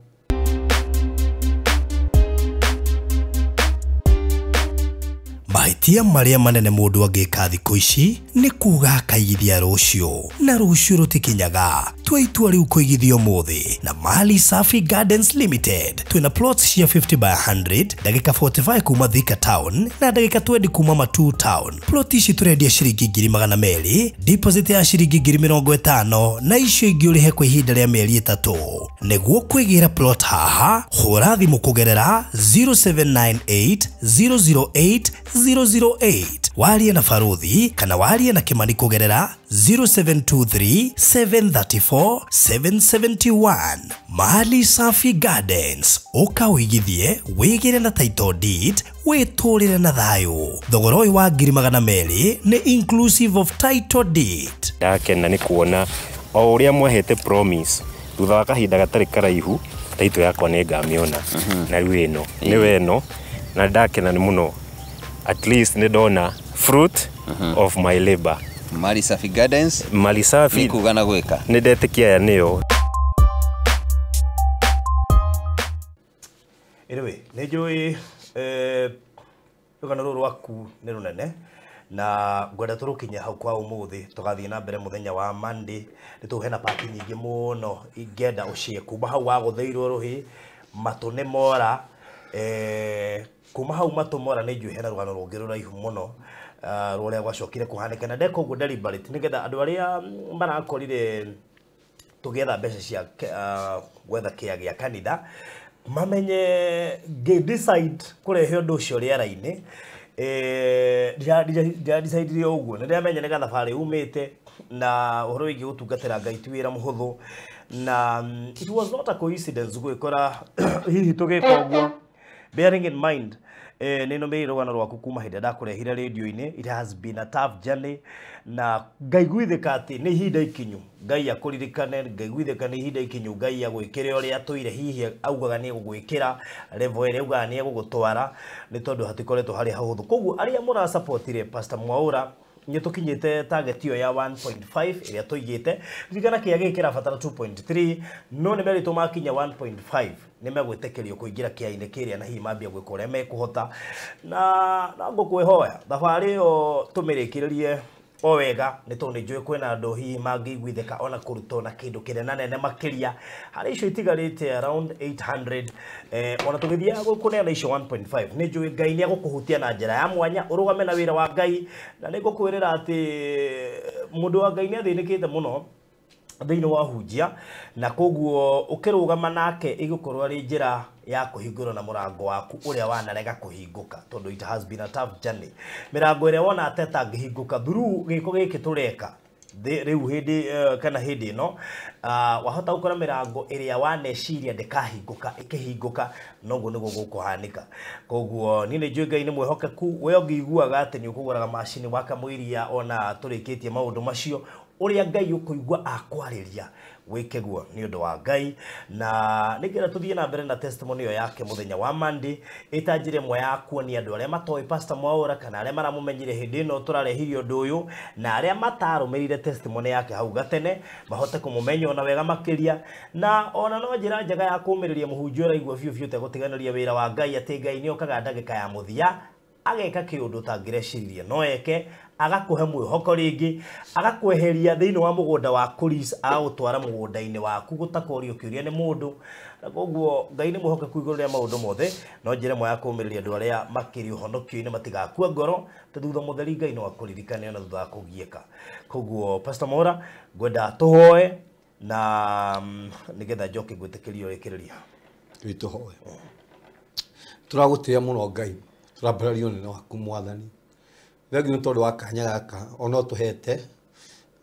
Mahĩtia marĩa manene mũndũ angĩka thikũ ici nĩ kuga akaigithia rũciũ na rũciũ rũtikinyaga. Tua itua rĩu kũigithia ũmũthĩ na Mali Safi Gardens Limited. Twĩna plots cia 50 by 100, ndagĩka 45 kuma Thika Town na ndagĩka 20 kuma Matuu Town. Plot ici tũrendia ciringi 200,000, deposit ya ciringi 50,000 na icio ingĩ ũrĩhe kwa ihinda rĩa mĩeri 3. Nĩguo kwĩgĩra plot haha, hũra thimũ kũgerera 0798 008 008. Warie na Baruthi kana warie na Kimani kũgerera 0723 734 771. Mali Safi Gardens, ũka ũigithie, wĩgĩre na title deed, wĩtũrĩre na thayũ. Thogora ũyũ wa 200,000 nĩ inclusive of title deed. Ndakena nĩ kuona o ũrĩa mwahete promise thutha wa kahinda gatarĩ karaihu title yakwa nĩ ngamĩona. Na rĩu ĩno nĩwe ĩno na ndakena nĩ mũno. At least nĩ ndona fruit of my labor. Mali Safi Gardens. Mali Safi. Nĩ kuga na gwĩka. Nĩ ndetĩkia aya nĩyo. Anyway, nĩ njũĩ rũgano rũrũ rwaku nĩ rũnene na ngwenda tũrũkinye hau kwa ũmũthĩ tũgathiĩ na mbere mũthenya wa Monday. Nĩ tũhe na pati nyingĩ mũno ingĩenda ũcie kuma hau wagũthĩirwo rũhĩ matũ nĩ mora. Kuma hau matũ mora nĩ njũĩ hena rũgano rũngĩ rũraihu mũno rũrĩa gwacokire kũhanĩka na ndeka ũguo deliberate nĩgetha andũ arĩa marakorire tũgĩetha mbeca cia gwetha kĩa gĩa kanitha Mamenye ngĩ decide kũrehe ũndũ ũcio rĩera-inĩ, ndĩradecide ũguo nĩ ndĩramenya nĩ gathabarĩ umĩte na ũhoro wĩgiĩ gũtungatĩra Ngai ti wĩra mũhũthũ, na it was not a coincidence gwĩkora hihi tũgĩka ũguo, bearing in mind nĩ nũmĩrĩire rũgano rwaku kuma hĩndĩ ĩrĩa ndakũrehire rĩndio-inĩ. It has been a tough journey, na ngaiguithĩka atĩ nĩ ihinda ikinyu Ngai akũririkane, ngaiguithĩka nĩ ihinda ikinyu Ngai agwĩkĩre ũrĩa atũire hihi augaga nĩ egũgwĩkĩra level ĩrĩa augaga nĩ egũgũtwara, nĩ tondũ hatikoretwo harĩ hahũthũ. Koguo arĩa mũrasupportire Pastor Mwaura, nĩ tũkinyĩte target ĩyo ya 1.5 ĩrĩa tũigĩte. Ririkana kĩrĩa gĩkĩ kĩrabatara 2.3, no nĩ merĩtwo makinya 1.5 nĩ megwĩtĩkĩrio kũingĩra kĩainĩ kĩrĩa na hihi mambia gwĩka ũrĩa mekũhota, na ngũkwĩhoya thabarĩ ĩyo tũmĩrĩkĩrĩrie o wega, nĩ tondũ nĩ njũĩ kwĩna andũ hihi mangĩiguithĩka ona kũrutwo na kĩndũ kĩnene nene makĩria harĩ icio itigarĩte around 800. Ona tũgĩthiaga kũneana icio 1.5, nĩ njũĩ Ngai nĩ egũkũhutia na njĩra ya mwanya ũrũgame na wĩra wa Ngai, na nĩ ngũkwĩrĩra atĩ mũndũ wa Ngai nĩ athĩnĩkĩte mũno thĩinĩ wa hunjia, na koguo ũkĩrũgama nake ĩgũkorwo arĩ njĩra ya kũhingũra na mũrango waku ũrĩa wanarega kũhingũka, tondũ it has been a tough journey. Mĩrango ĩrĩa wona atĩ ĩtangĩhingũka through gĩko gĩkĩ tũreka rĩu hĩndĩ kana hĩndĩ ĩno, wahota gũkora mĩrango ĩrĩa waneciria ndĩkahingũka ĩkĩhingũka, noguo nĩguo gũkũhanĩka. Koguo niĩ nĩ njũĩ Ngai nĩ mwĩhokeku, we ũngĩiguaga atĩ nĩ ũkũgũraga macini wakamũiria ona tũrĩkĩtie maũndũ macio, ũrĩa Ngai ũkũigua akwarĩria wĩke guo nĩ ũndũ wa Ngai. Na nĩngĩenda tũthiĩ na mbere na testimony ĩyo yake mũthenya wa Monday, ĩta njĩra ĩmwe ya kuonia andũ arĩa matoĩ Pastor Mwaura kana arĩa maramũmenyire hĩndĩ ĩno tũrarehirie ũndũ ũyũ, na arĩa matarũmĩrĩire testimony yake hau gatene mahote kũmũmenya ona wega makĩria, na ona no njĩra njega ya kũũmĩrĩria mũhunjia ũraigua biũ biũ ũtegũtiganĩria wĩra wa Ngai, atĩ Ngai nĩ okaga ndagĩka ya mũthia ageka kĩũndũ ũtangĩreciririe no eke, agakũhe mwĩhoko rĩngĩ, agakweheria thĩinĩ wa mũgũnda wa kũris, agagũtwara mũgũnda-inĩ waku gũtakorio kĩũria nĩ mũndũ. Na koguo Ngai nĩ mwĩhokeku igũrũ rĩa maũndũ mothe, no njĩra ĩmwe ya kũũmĩrĩria andũ arĩa makĩrĩ ũhonokio-inĩ matigakua ngoro, tondũ thutha mũtheri Ngai no akũririkane ona thutha wa kũgiĩka. Koguo Pastor Mwaura, ngwenda tũhoe na nĩgetha njoke ngwĩtĩkĩrie ũrĩkĩrĩria. Tũhoe. Tũragũtĩĩa mũno Ngai, tũrambararia ũnene waku Mwathani. Thengiũ nĩ tondũ wa kanya gaka ona ũtũhete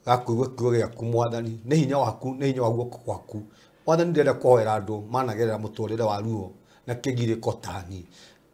ga kũigua kiugo gĩaku Mwathani, nĩ hinya waku, nĩ hinya wa guoko gwaku Mwathani. Ndĩrenda kũhoera andũ managerera mũtũrĩre wa ruo na kĩgirĩko tani,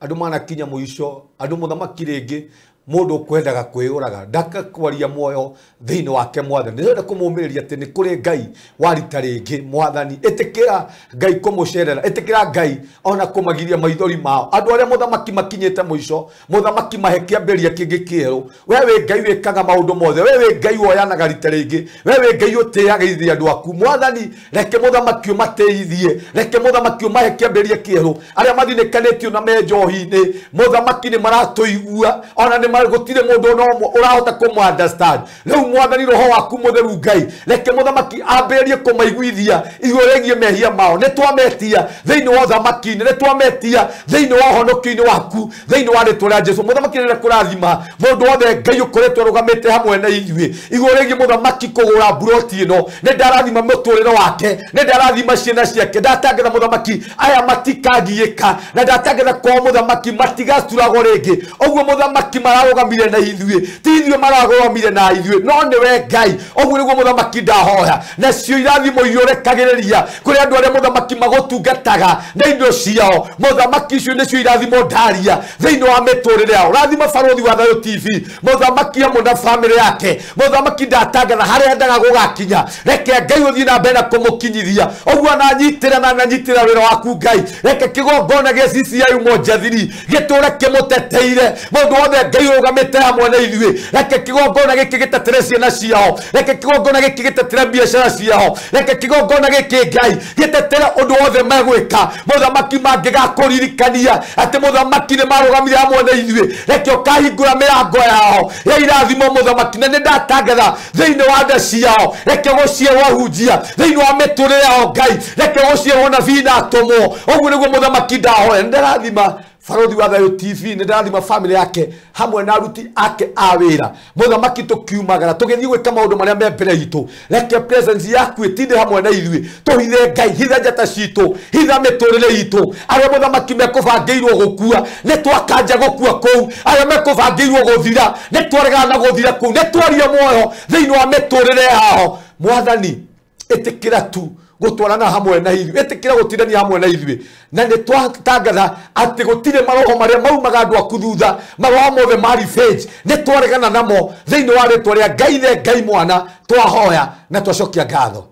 andũ manakinya mũico, andũ mũthamaki rĩngĩ mũndũ ũkwendaga kwĩyũraga ndakakwaria muoyo thĩinĩ wake Mwathani. Ndĩrenda kũmũmĩrĩria atĩ nĩ kũrĩ Ngai warita rĩngĩ Mwathani. Ĩtĩkĩra Ngai kũmũcerera, ĩtĩkĩra Ngai ona kũmagiria maithori mao. Andũ arĩa mũthamaki makinyĩte mũico, mũthamaki mahe kĩambĩrĩria kĩngĩ kĩerũ. We wĩ Ngai wĩkaga maũndũ mothe, we wĩ Ngai woyanaga rita rĩngĩ, we wĩ Ngai ũtĩagithia andũ aku Mwathani. Reke mũthamaki ũmatĩithie, reke mũthamaki ũmahe kĩambĩrĩria kĩerũ. Arĩa mathinĩkanĩtio na me njohi-inĩ, mũthamaki nĩ maratũigua, ona nĩ gũtirĩ mũndũ ona ũmwe ũrahota kũmũ understand. Rĩu Mwathani, roho waku mũtheru Ngai, reke mũthamaki ambĩrĩrie kũmaiguithia igũrũ rĩgiĩ mehia mao. Nĩ twametia thĩinĩ wa ũthamaki-inĩ, nĩ twametia thĩinĩ wa ũhonokio-inĩ waku, thĩinĩ wa rĩtwa rĩa Jesũ. Mũthamaki nĩ kũrathima mũndũ wothe Ngai ũkoretwo arũgamĩte hamwe na ithuĩ igũrũ rĩgiĩ mũthamaki kũgũra mburoti ĩno. Nĩ ndarathima mũtũrĩre wake, nĩ ndarathima ciana ciake, ndatangatha mũthamaki aya matikagiĩka, na ndatangatha kwao mũthamaki matigacuragwo rĩngĩ. Ũguo mũthamaki mararũgamire na ithuĩ, ti ithuĩ mararũgamire na ithuĩ, no nĩwe Ngai. Ũguo nĩguo mũthamaki ndahoya, nacio irathimo iria ũrekagĩrĩria kũrĩ andũ arĩa mũthamaki magũtungataga na indo ciao, mũthamaki icio nĩcio irathimo ndaria thĩinĩ wa mĩtũrĩre yao. Rathima Barũthi wa Thayũ TV, mũthamaki hamwe na bamĩrĩ yake. Mũthamaki ndatangatha harĩa endaga gũgakinya, reke Ngai ũthiĩ na mbere na kũmũkinyithia. Ũguo ananyitĩra na ananyitĩra wĩra waku Ngai, reke kĩgongona gĩa CCI Umoja 3 gĩtũre kĩmũteteire. Mũndũ wothe Ngai ũrũgamĩte hamwe na ithuĩ, reke kĩgongona gĩkĩ gĩtetere ciana ciao, reke kĩgongona gĩkĩ gĩtetere biacara ciao, reke kĩgongona gĩkĩ Ngai gĩtetere ũndũ wothe megwĩka. Mũthamaki mangĩgakũririkania atĩ mũthamaki nĩ marũgamire hamwe na ithuĩ, reke ũkahingũra mĩrango yao ya irathimo mũthamaki. Na nĩ ndatangatha thĩinĩ wa nda ciao, reke gũciarwo ahunjia thĩinĩ wa mĩtũrĩre yao Ngai, reke gũciarwo nabii na atũmwo. Ũguo nĩguo mũthamaki ndahoya. Nĩ ndĩrathima Barothi wa Thayo TV nĩ ndĩrathima family yake hamwe na aruti ake a wĩra. Mũthamaki tũkiumagara tũgĩthiĩ gwĩka maũndũ marĩa me mbere itũ, reke presence yaku ĩtinde hamwe na ithuĩ. Tũhithe Ngai, hitha njata citũ, hitha mĩtũrĩre itũ. Arĩa mũthamaki mekũbangĩirwo gũkua nĩ twakanja gũkua kũu, arĩa mekũbangĩirwo gũthira nĩ twaregana na gũthira kũu, nĩ twaria muoyo thĩinĩ wa mĩtũrĩre yao. Mwathani, ĩtĩkĩra tu gũtwarana hamwe na ithuĩ, ĩtĩkĩra gũtindania hamwe na ithuĩ. Na nĩ twatangatha atĩ gũtirĩ maroho marĩa maumaga andũ aku thutha, maroho mothe ma revenge nĩ twaregana namo thĩinĩ wa rĩtwa rĩa Ngai Ithe, Ngai Mwana. Twahoya na twacokia ngatho.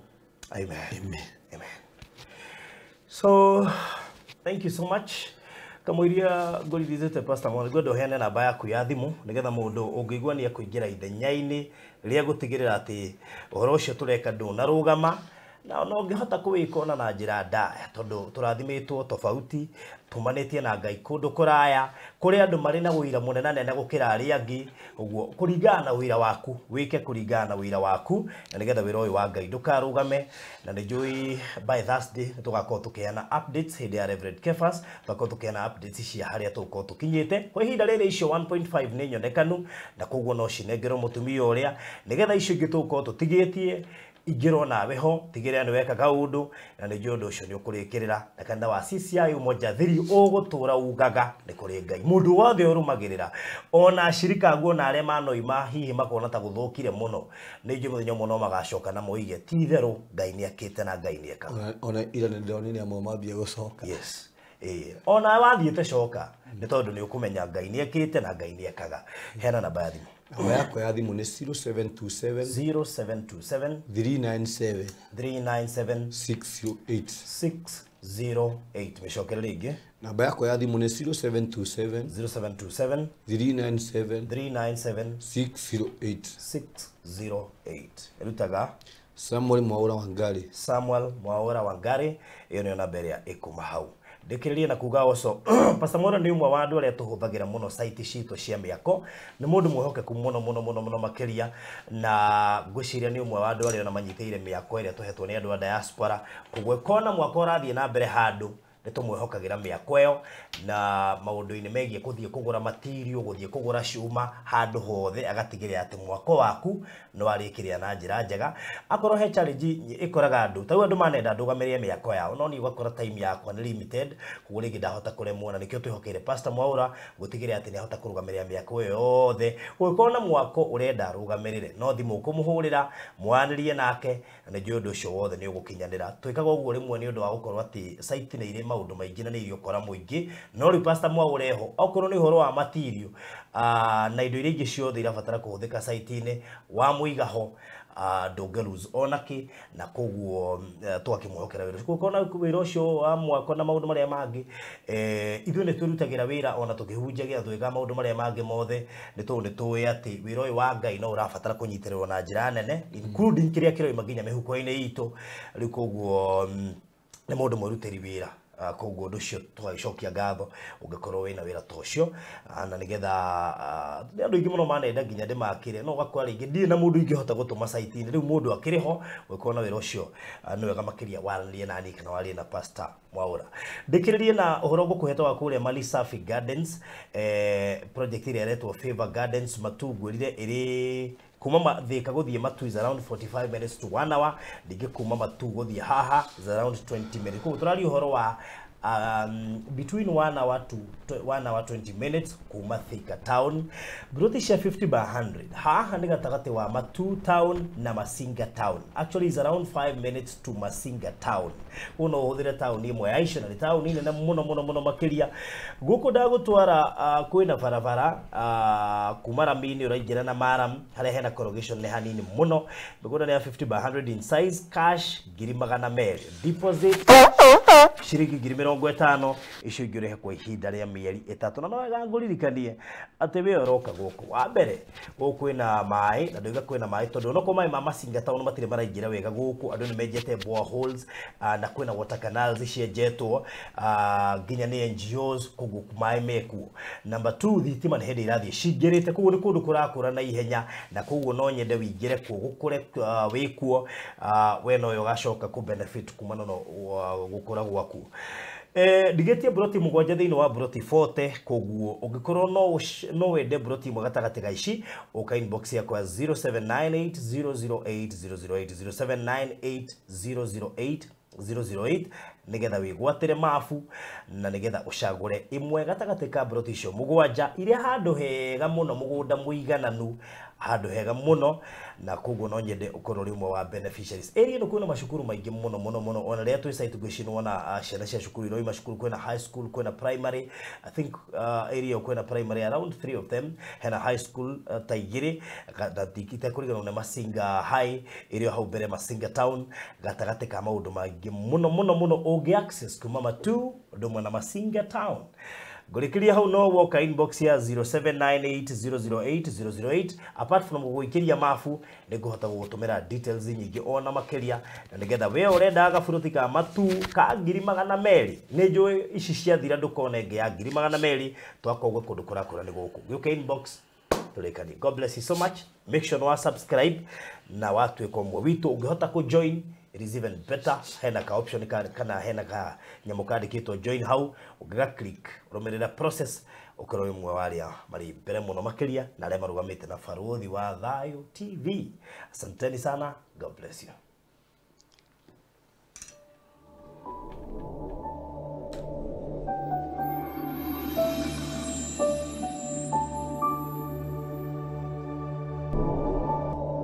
Amen. Amen. Amen. So thank you so much. Kamũiria ngũririthĩte Pastor Mwana, ngwenda ũheane namba yaku ya thimũ nĩgetha mũndũ ũngĩigua nĩ ekũingĩra ithenya-inĩ rĩa gũtigĩrĩra atĩ ũhoro ũcio tũreka ndũnarũgama, na ona ũngĩhota kũwĩka ona na njĩra ndaya, tondũ tũrathimĩtwo tofauti, tumanĩtie na Ngai kũndũ kũraya, kũrĩ andũ marĩ na ũira mũnenanene gũkĩra arĩa angĩ. Ũguo kũringana na ũira waku, wĩke kũringana na ũira waku, na nĩgetha wĩra ũyũ wa Ngai ndũkarũgame. Na nĩ njũĩ by Thursday nĩ tũgakorwo tũkĩheana updates hĩndĩ ya Reverend Kefas, tũgakorwo tũkĩheana updates cia harĩa tũgũkorwo tũkinyĩte. Kwa ihinda rĩrĩ icio 1.5 nĩ nyonekanu, na koguo no cinengerwo mũtumia ũrĩa, nĩgetha icio ingĩ tũgũkorwo tũtigĩtie ingĩrwo nawe ho, tigĩrĩra nĩ weka kaũndũ, na nĩ njũĩ ũndũ ũcio nĩ ũkũrĩkĩrĩra. Na kanitha wa CCI Umoja Thiri ũgũtũra ugaga nĩ kũrĩ Ngai. Mũndũ wothe ũrũmagĩrĩra, ona ashirika aguo na arĩa manoima hihi makona ta gũthũkire mũno, nĩ njũĩ mũthenya ũmwe no magacoka na moige ti itherũ Ngai nĩ akĩte na Ngai nĩ ekaga. Ona ira nĩ ndĩronire amwe mambia gũcoka. Yes. Ona wathiĩte coka nĩ tondũ nĩ ũkũmenya Ngai nĩ ekĩte na Ngai nĩ ekaga. Heana namba ya thimũ. Namba yakwa ya thimũ nĩ 0727 0727 397 397 608. 608. Mĩcokere rĩngĩ. Namba yakwa ya thimũ nĩ 0727 0727 397 397 608. 608. Ĩrutaga Samuel Mwaura Wangari. Samuel Mwaura Wangari. Ĩyo nĩyo namba ĩrĩa ĩkuma hau. Ndĩkĩrĩrie na kuga oco Pastor Mwaura nĩ ũmwe wa andũ arĩa tũhũthagĩra mũno site citũ cia mĩako, nĩ mũndũ mwĩhokeku mũno mũno mũno mũno makĩria, na ngwĩciria nĩ ũmwe wa andũ arĩa ona manyitĩire mĩako ĩrĩa tũhetwo nĩ andũ a diaspora. Koguo kona mwako ũrathiĩ na mbere handũ nĩ tũmwĩhokagĩra mĩako ĩyo, na maũndũ-inĩ megiĩ kũthiĩ kũgũra material, gũthiĩ kũgũra cuma, handũ hothe agatigĩrĩra atĩ mwako waku nĩ warĩkĩrĩra na njĩra njega. Akorwo he challenge ĩkoraga andũ, ta rĩu andũ manenda ndũgamĩrĩre mĩako yao, no niĩ ũgakora time yakwa nĩ limited, koguo rĩngĩ ndahota kũremwo, na nĩkĩo twĩhokeire Pastor Mwaura gũtigĩrĩra atĩ nĩahota kũrũgamĩrĩra mĩako ĩyo yothe. Ũngĩkorwo na mwako ũrenda arũgamĩrĩre, no thimũ ũkũmũhũrĩra, mwaranĩrie nake, na nĩ njũĩ ũndũ ũcio wothe nĩ ũgũkinyanĩra. Twĩkaga ũguo rĩmwe nĩ ũndũ wa gũkorwo atĩ site nĩ irĩ maũndũ maingĩ na nĩ irĩ ũkora mũingĩ, no rĩu Pastor Mwaura eho, okorwo nĩ ũhoro wa material na indo iria ingĩ ciothe irabatara kũhũthĩka site-inĩ, wamũiga ho ndũngĩ lose ona kĩ, na koguo twakĩmwĩhokera wĩra ũcio. Koguo na wĩra ũcio wa mwako na maũndũ marĩa mangĩ, ithuĩ nĩ twĩrutagĩra wĩra ona tũkĩhunjagia na tũgĩkaga maũndũ marĩa mangĩ mothe, nĩ tondũ nĩ tũĩ atĩ wĩra ũyũ wa Ngai no ũrabatara kũnyitĩrĩrwo na njĩra nene, including kĩrĩa kĩroima nginya mĩhuko-inĩ itũ. Rĩu koguo nĩ mũndũ mwĩrutĩri wĩra, koguo ũndũ ũcio tũgagĩcokia ngatho ũngĩkorwo wĩna wĩra ta ũcio, na nĩgetha nĩ andũ aingĩ mũno manenda nginya ndĩmakĩre, no ũgakora rĩngĩ ndirĩ na mũndũ ingĩhota gũtũma site-inĩ. Rĩu mũndũ akĩrĩ ho, ũngĩkorwo na wĩra ũcio nĩ wega makĩria waranĩrie na niĩ kana warie na Pastor Mwaura. Ndĩkĩrĩrie na ũhoro ngũkũhete wa kũrĩa Mali Safi Gardens, project ĩrĩa ĩretwo Favor Gardens Matu, ngwĩrire ĩrĩ kuma Thika gũthiĩ Matu is around 45 minutes to 1 hour, ningĩ kuma Matu gũthiĩ haha is around 20 minutes. Koguo tũraria ũhoro wa between 1 hour to 1 hour 20 minutes kuma Thika town. Growth cia 50 by 100 haha nĩ gatagatĩ wa Matu town na Masinga town. Actually is around 5 minutes to Masinga town. Koguo no ũhũthĩre town ĩmwe ya icio, na nĩ town nene mũno mũno mũno makĩria. Gũkũ ndagũtwara kwĩna barabara kuma rami-inĩ ũraingĩra na maram, harĩa hena corrugation nĩ hanini mũno. Mĩgũnda nĩ ya 50 by 100 in size, cash 200,000, deposit ciringi 50,000, icio ingĩ ũrĩhe kwa ihinda rĩa mĩeri 3. Na no wega ngũririkanie atĩ we ũroka gũkũ wa mbere gũkũ kwĩna maĩ, na ndoiga kwĩna maĩ tondũ onokorwo maĩ ma Masinga town matirĩ maraingĩra wega gũkũ, andũ nĩ menjete boreholes, na kwĩna water canals cienjetwo nginya nĩ NGOs, koguo maĩ mekuo. Number 2, thitima nĩ hĩndĩ irathiĩ cingĩrĩte, koguo nĩ kũndũ kũrakũra na ihenya, na koguo no nyende wĩingĩre kuo gũkũre wĩkuo, we nowe ũgacoka kũ benefit kumana na gũkũra gwaku. Ndigĩtie mburoti 7 thĩinĩ wa mburoti 40 koguo ũngĩkorwo no wende mburoti ĩmwe gatagatĩ ga ici ũka inbox yakwa 0798008008 0798008008 008 nigetha wigwatire mabu na nigetha ucagure imwe gatagati ka mburoti icio 7 iria handu hega muno mugunda muigananu handu hega muno na koguo no nyende ukorwo uri umwe wa beneficiaries. Area ino kwina macukuru maingi muno muno muno ona riria twi site ngwĩciria nĩwona ciana cia cukuru iroima cukuru kwina high school kwina primary. I think area kwina primary around 3 of them, hena high school ta 2 itekũriganwo nĩ Masinga High ĩrĩa hau mbere Masinga town gatagatĩ ka maũndũ maingĩ muno muno muno ũngĩ access kuma Matu ũndũ ũmwe na Masinga town. Ngũrĩkĩria hau no woka inbox ya 0798008008 apart from gũgũikĩria mabu nĩ ngũhota gũgũtũmĩra details nyingĩ ona makĩria na nĩgetha we ũrenda gaburuti ka Matu ka 200,000 nĩ njũĩ ici ciathira ndũkone ĩngĩ ya 200,000 twakogwe kũndũ kũrakũra nĩ gũkũ. Gĩũke inbox tũrĩkanie. God bless you so much. Make sure wa subscribe na watuĩka ũmwe witũ ũngĩhota kũ join it is even better. Hena ka option kana hena ka nyamũ kandĩkĩtwo join hau ũngĩga click ũrũmĩrĩra process ũkorwo wĩ ũmwe wa arĩa marĩ mbere mũno makĩria na arĩa marũgamĩte na Barũthi wa Thayũ TV. Asanteni sana. God bless you.